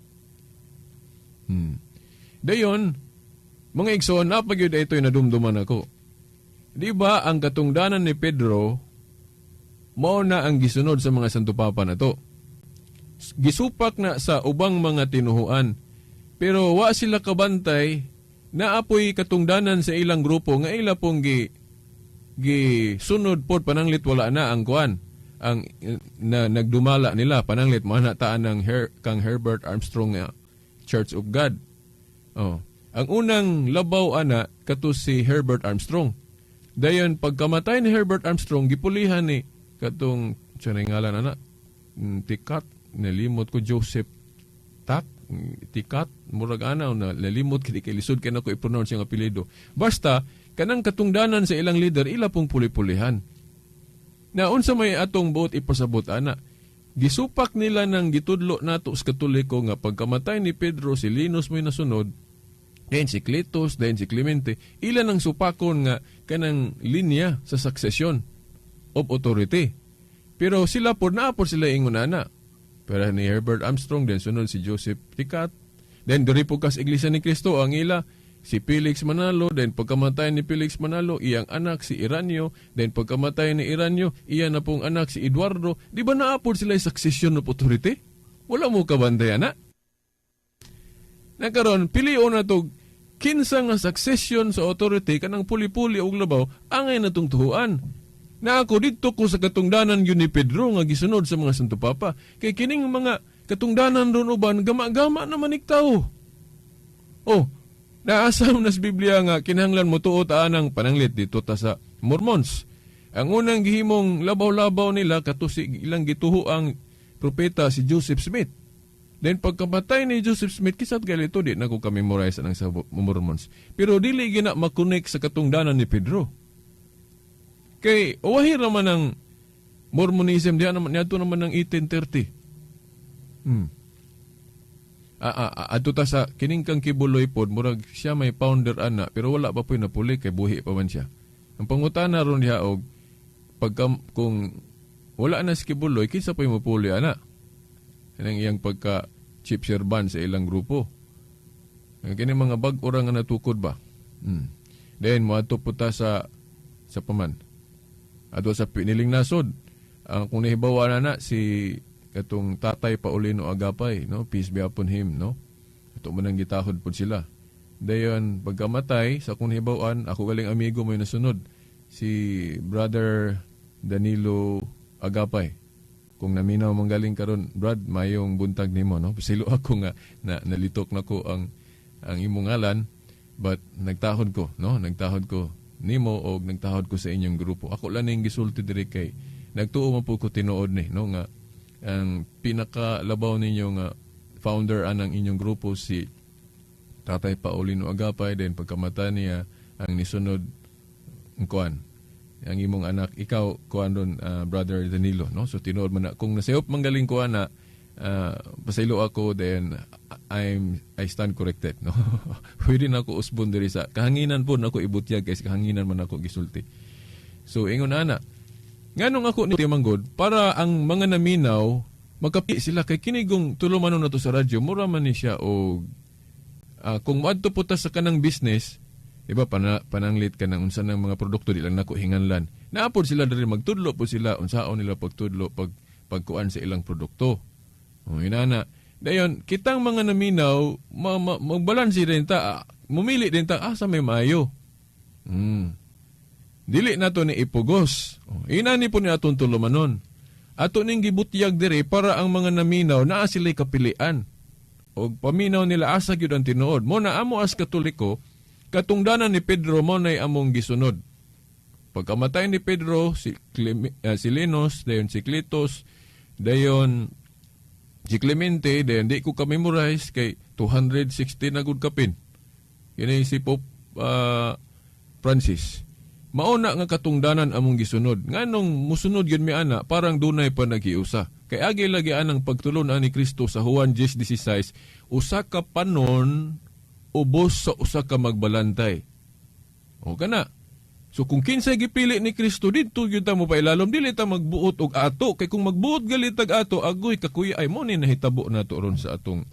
Dayon mga igsoon, napagyud ito'y nadumduman ako. Di ba ang katungdanan ni Pedro mao na ang gisunod sa mga Santo Papa na to? Gisupak na sa ubang mga tinuhuan. Pero wa sila kabantay na apoy katungdanan sa ilang grupo nga ila pong gi sunod pod, pananglit wala na ang kuan ang na nagdumala nila, pananglit mo na taan ng kang Herbert Armstrong nga Church of God. Oh. Ang unang labaw ana kato si Herbert Armstrong. Dayon pagkamatay ni Herbert Armstrong, gipulihan ni katong siya na ngalan ana, Tikat, nalimot ko, Joseph Tak Tikat, murag ana na nalimot kay kay lisod kay nako i-pronounce yung apelyido. Basta kanang katungdanan sa ilang leader ila pong puli-pulihan. Na unsa may atong buot ipasabot ana? Gisupak nila ng gitudlo nato sa Katoliko nga pagkamatay ni Pedro, si Linus may nasunod, then si Cletus, then si Clemente, ila nang supakon nga kanang linya sa succession of authority. Pero sila po, naa po sila ingon ana. Pero ni Herbert Armstrong, then sunod si Joseph Tikat, then diri po kas Iglesia ni Cristo, ang ila, si Felix Manalo, then pagkamatay ni Felix Manalo, iyang anak si Iranio, then pagkamatay ni Iranio, iya na pong anak si Eduardo. Di ba naapod sila yung succession of authority? Wala mo kabantay ana? Nakaron, pilion na to kinsa nga succession sa authority kanang puli-puli og labaw angay natong tuhuan. Na ako didto ko sa katungdanan yun ni Pedro nga gisunod sa mga Santo Papa. Kay kining mga katungdanan ron uban gama-gama naman iktaw. Oh, naasam na sa Biblia nga kinahanglan mo tuo ta anang pananglit dito ta sa Mormons. Ang unang gihimong labaw-labaw nila kato si ilang gituho ang propeta si Joseph Smith. Then pagkamatay ni Joseph Smith, kisat galito di na ko kami memorize ang sa Mormons. Pero dili gina makonek sa katungdanan ni Pedro. Kay uwahi raman ang Mormonism diha naman niadto naman ng 1830. Adto ta sa kining kang Kibuloy pod, murag siya may founder ana, pero wala pa po'y napuli kay buhi pa man siya. Ang pangutana ron diha og pagka kung wala na si Kibuloy, kinsa po'y mupuli ana? Kanang iyang pagka chief servant sa ilang grupo. Ang kini mga bag-o ra nga natukod ba. Then moadto po ta sa paman. Adto sa piniling nasod. Ang kung nahibawa na na si katong Tatay Paulino Agapay, no? Peace be upon him, no? Ato man ang gitahod pod sila. Dayon pagkamatay sa akong nahibaw-an, ako galing amigo mo nasunod si Brother Danilo Agapay. Kung naminaw man galing karon, Brad, mayong buntag nimo, no? Pasaylo ako nga na, nalitok nako ang imong ngalan, but nagtahod ko, no? Nagtahod ko nimo og nagtahod ko sa inyong grupo. Ako lang ning gisulti diri kay nagtuo man po ko tinuod ni, no, nga ang pinakalabaw ninyo nga founder anang inyong grupo si Tatay Paulino Agapay. Then pagkamata niya, ang nisunod ang kuan, ang imong anak, ikaw kuan ron, Brother Danilo, no? So tinuod man na kung nasayop manggaling kuan na, pasaylo ako, then I stand corrected, no? Pwede na ako usbon diri sa kahanginan po nako ibutyag kay sa kahanginan man ako gisulti. So ingon ana, nganong ako ni manggod para ang mga naminaw makapi sila kay kinigong tulumanon na to sa radyo, mura man ni siya og kung moadto po ta sa kanang business, di ba, pananglit ka ng unsa ng mga produkto, di lang nako hinganlan. Naapod sila diri, magtudlo po sila unsaon nila pagtudlo pag pagkuan sa ilang produkto. O inana. Dayon kitang mga naminaw magbalanse din ta, mumili din ta asa may maayo. Dili nato ni ipugos. O, inani po ni atong tulumanon. Ato ning gibutyag diri para ang mga naminaw naa sila'y kapilian. Og paminaw nila asa gyud ang tinuod. Mo na amo as Katoliko, katungdanan ni Pedro mo nay among gisunod. Pagkamatay ni Pedro, si Linus, dayon si Cletus, dayon si Clemente, dayon di ko ka-memorize kay 260 na gud kapin. Kini si Pope Francis. Mauna nga katungdanan among gisunod. Nganong musunod gyud mi ana, parang dunay pa naghiusa. Kay agi lagi anang pagtulon ni Kristo sa Juan 10:16, usa ka panon ubos sa usa ka magbalantay. O kana. So kung kinsay gipili ni Kristo, didto gyud ta mo pailalom, dili ta magbuot og ato, kay kung magbuot galit tag ato, agoy kakuya ay mo ni nahitabo nato ron sa atong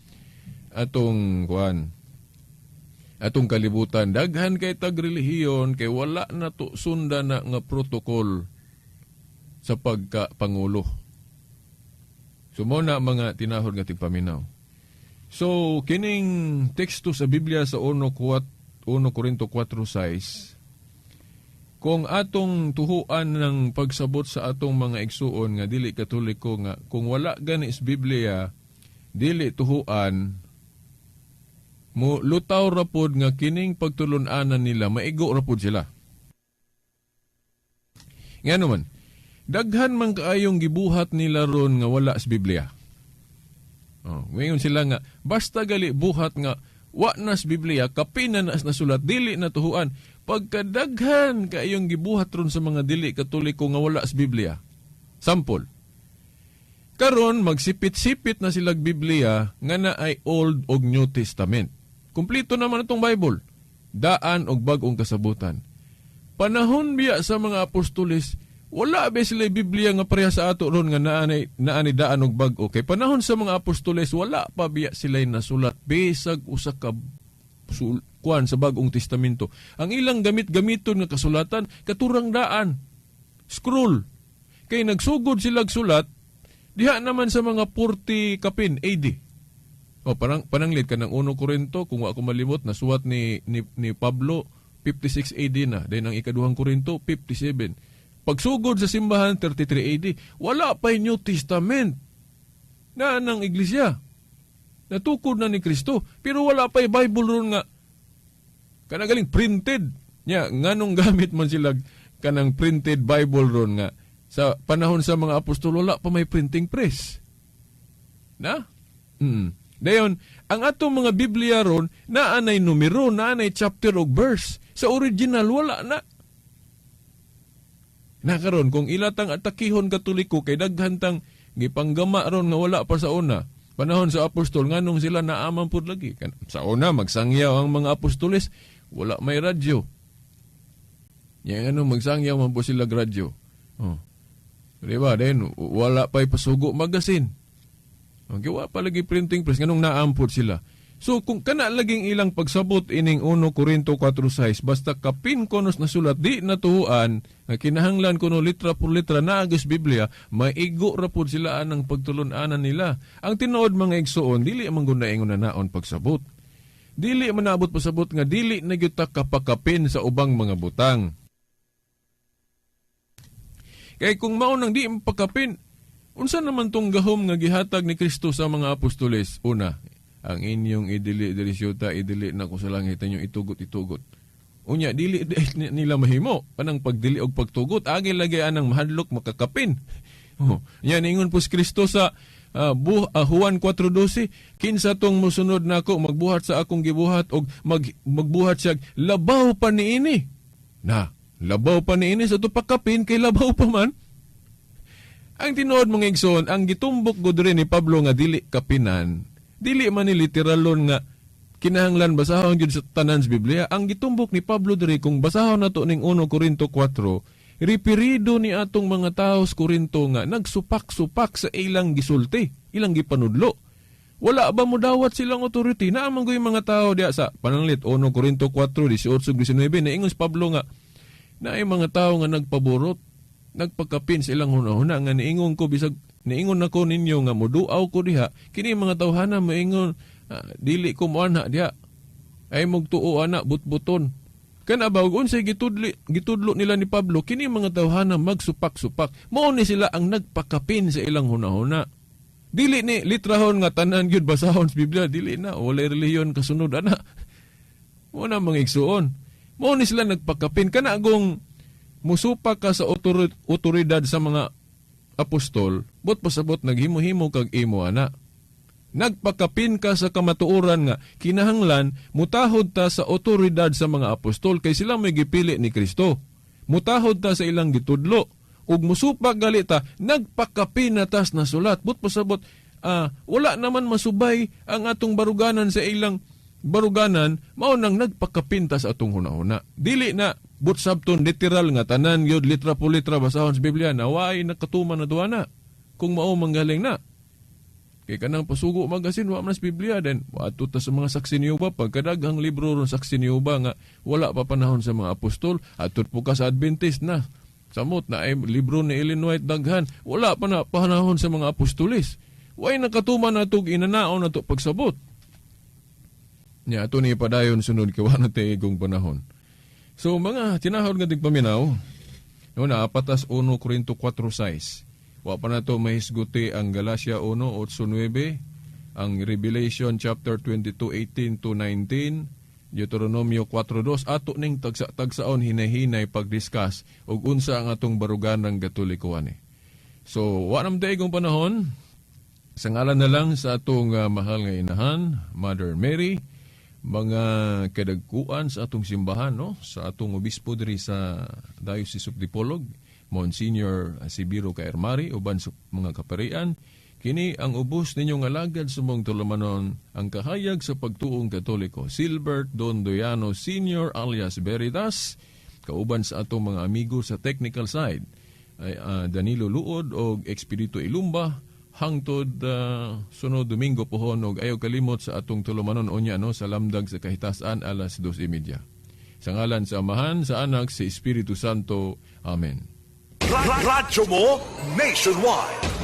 atong kuan, atong kalibutan. Daghan kay tag relihiyon kay wala na to sundan na nga protocol sa pagka pangulo. So mo na mga tinahod nga tigpaminaw. So kining teksto sa Biblia sa 1 Korinto 4:6, kung atong tuhuan ng pagsabot sa atong mga igsuon nga dili Katoliko nga kung wala gani is Biblia dili tuhuan mo, lutaw ra pod nga kining pagtulun-anan nila maigo ra pod sila. Ngano man, daghan man kaayong gibuhat nila ron nga wala sa Biblia. Oh, ngayon sila nga basta gali buhat nga wa na sa Biblia, kapin na nasulat, dili na tuhuan. Pagkadaghan kaayong gibuhat ron sa mga dili Katoliko nga wala sa Biblia. Sample. Karon magsipit-sipit na silag Biblia nga na ay Old og New Testament. Kumplito naman itong Bible. Daan og bag-ong kasabutan. Panahon biya sa mga apostoles, wala ba sila Biblia nga pareha sa ato ron nga naanay daan og bag-o. Kay panahon sa mga apostoles, wala pa biya sila nasulat bisag usa ka kuan sa Bagong Testamento. Ang ilang gamit-gamiton nga kasulatan, katurang daan. Scroll. Kay nagsugod sila sulat diha naman sa mga 40 kapin AD. O parang pananglit ka ng 1 Korinto, kung wa ko malimot, nasuwat ni Pablo 56 AD na. Then ang ikaduhang Korinto 57. Pagsugod sa simbahan 33 AD, wala pa New Testament na ng iglesia. Natukod na ni Kristo, pero wala pa Bible ron nga kanagaling printed. Nya nganong gamit man sila kanang printed Bible ron nga sa panahon sa mga apostol wala pa may printing press? Na? Dayon, ang atong mga Biblia ron, naanay numero, naanay chapter og verse. Sa original, wala na. Nakaron, kung ilatang atakihon Katoliko, kay daghan tang gipanggama ron nga wala pa sa una. Panahon sa apostol, nganong sila naaman pud lagi. Sa una, magsangyaw ang mga apostoles, wala may radyo. Yang ano, magsangyaw man po sila radyo. Oh. Di ba? Then, wala pa'y Pasugo Magazine. Okay, wa pa lagi printing press, nganong naampod sila. So kung kana laging ilang pagsabot ining 1 Korinto 4:6, basta kapin konos nasulat, di natuan nga kinahanglan kuno litra por litra naagos Biblia, maigo ra pud sila anang pagtulon-anan nila. Ang tinuod, mga igsoon, dili man gud ingon na naon pagsabot. Dili man naabot pasabot nga dili na gyud ta kapakapin sa ubang mga butang. Kay kung mao nang di pakapin, unsa naman tong gahom nga gihatag ni Kristo sa mga apostoles? Una, ang inyong idili diri syuta, idili na ko sa langit, inyong itugot, itugot. Unya, dili nila mahimo panang pagdili og pagtugot, agi lagi anang mahadlok makakapin. Oh, yan ingon po si Kristo sa Juan 4:12, kinsa tong mosunod nako magbuhat sa akong gibuhat og magbuhat siya labaw pa niini. Na, labaw pa niini sa pakapin kay labaw pa man. Ang tinuod, mga igsoon, ang gitumbok gud ni Pablo nga dili kapinan, dili man ni literalon nga kinahanglan basahon gyud sa tanan sa Biblia. Ang gitumbok ni Pablo diri, kung basahon nato ning 1 Korinto 4, ripirido ni atong mga tao sa Korinto nga nagsupak-supak sa ilang gisulti, ilang gipanudlo. Wala ba mo dawat silang authority? Naa man yung mga tao diya sa pananglit 1 Korinto 4, 18, 19, naingon si Pablo nga naay mga tao nga nagpaborot, nagpagkapin sa ilang hunahuna nga niingon ko, bisag niingon nako ninyo nga muduaw ko diha, kini mga tawhana moingon, dili ko moanha diha, ay mugtuo ana butbuton. Kana ba ug unsay gitudlo nila ni Pablo, kini mga tawhana magsupak-supak, mao ni sila ang nagpakapin sa ilang hunahuna. Dili ni litrahon nga tanan gyud basahon sa Biblia, dili na, walay relihiyon kasunod ana. Mo na, mga igsuon, mao ni sila nagpakapin. Kana agong musupak ka sa otoridad sa mga apostol, but pasabot naghimo-himo kag imo ana. Nagpakapin ka sa kamatuoran nga kinahanglan mutahod ta sa otoridad sa mga apostol kay sila may gipili ni Kristo. Mutahod ta sa ilang gitudlo. Ug musupak gali ta, nagpakapin na tas nasulat. But pasabot, wala naman masubay ang atong baruganan sa ilang baruganan, mao nang nagpakapin ta sa atong hunahuna. Dili na but sabton literal nga tanan gyud litra po litra basahon sa Biblia na waay nakatuman na duwa na. Kung mao manggaling na. Kay kanang pasugo magasin wa man sa Biblia, then adto ta sa mga Saksi ni Jehova, pagkadaghang libro ron Saksi ni Jehova nga wala pa panahon sa mga apostol. Adto po ka sa Adventist na samot na ay libro ni Ellen White, daghan, wala pa na panahon sa mga apostoles. Way nakatuman na tug inanaon na to pagsabot. Nya ato ni padayon sunod kay wa na igong panahon. So mga tinahod nga tigpaminaw, no, na apatas 1 Korinto 4:6. Wa pa nato mahisguti ang Galatia 1:8-9, ang Revelation chapter 22:18 to 19, Deuteronomio 4:2. Ato ning tagsa-tagsaon hinay-hinay pag-discuss ug unsa ang atong baruganan Katoliko ani. So wa nam igong panahon. Sa ngalan na lang sa atong mahal nga inahan, Mother Mary, mga kadagkuan sa atong simbahan, no, sa atong obispo diri sa Diocese of Dipolog, Monsignor Sibiro Kaermari, uban sa mga kaparian, kini ang ubos ninyong alagad sa mong tulumanon, ang kahayag sa pagtuong Katoliko, Silbert Dondoyano Sr. alias Veritas, kauban sa atong mga amigo sa technical side, ay Danilo Luod og Expedito Ilumba, hangtod sunod Domingo pohon, og ayaw kalimot sa atong tulumanon unya, no, sa Lamdag sa Kahitasan alas 2:30. Sa ngalan sa Amahan, sa Anak, sa Espiritu Santo. Amen. Radyo mo nationwide.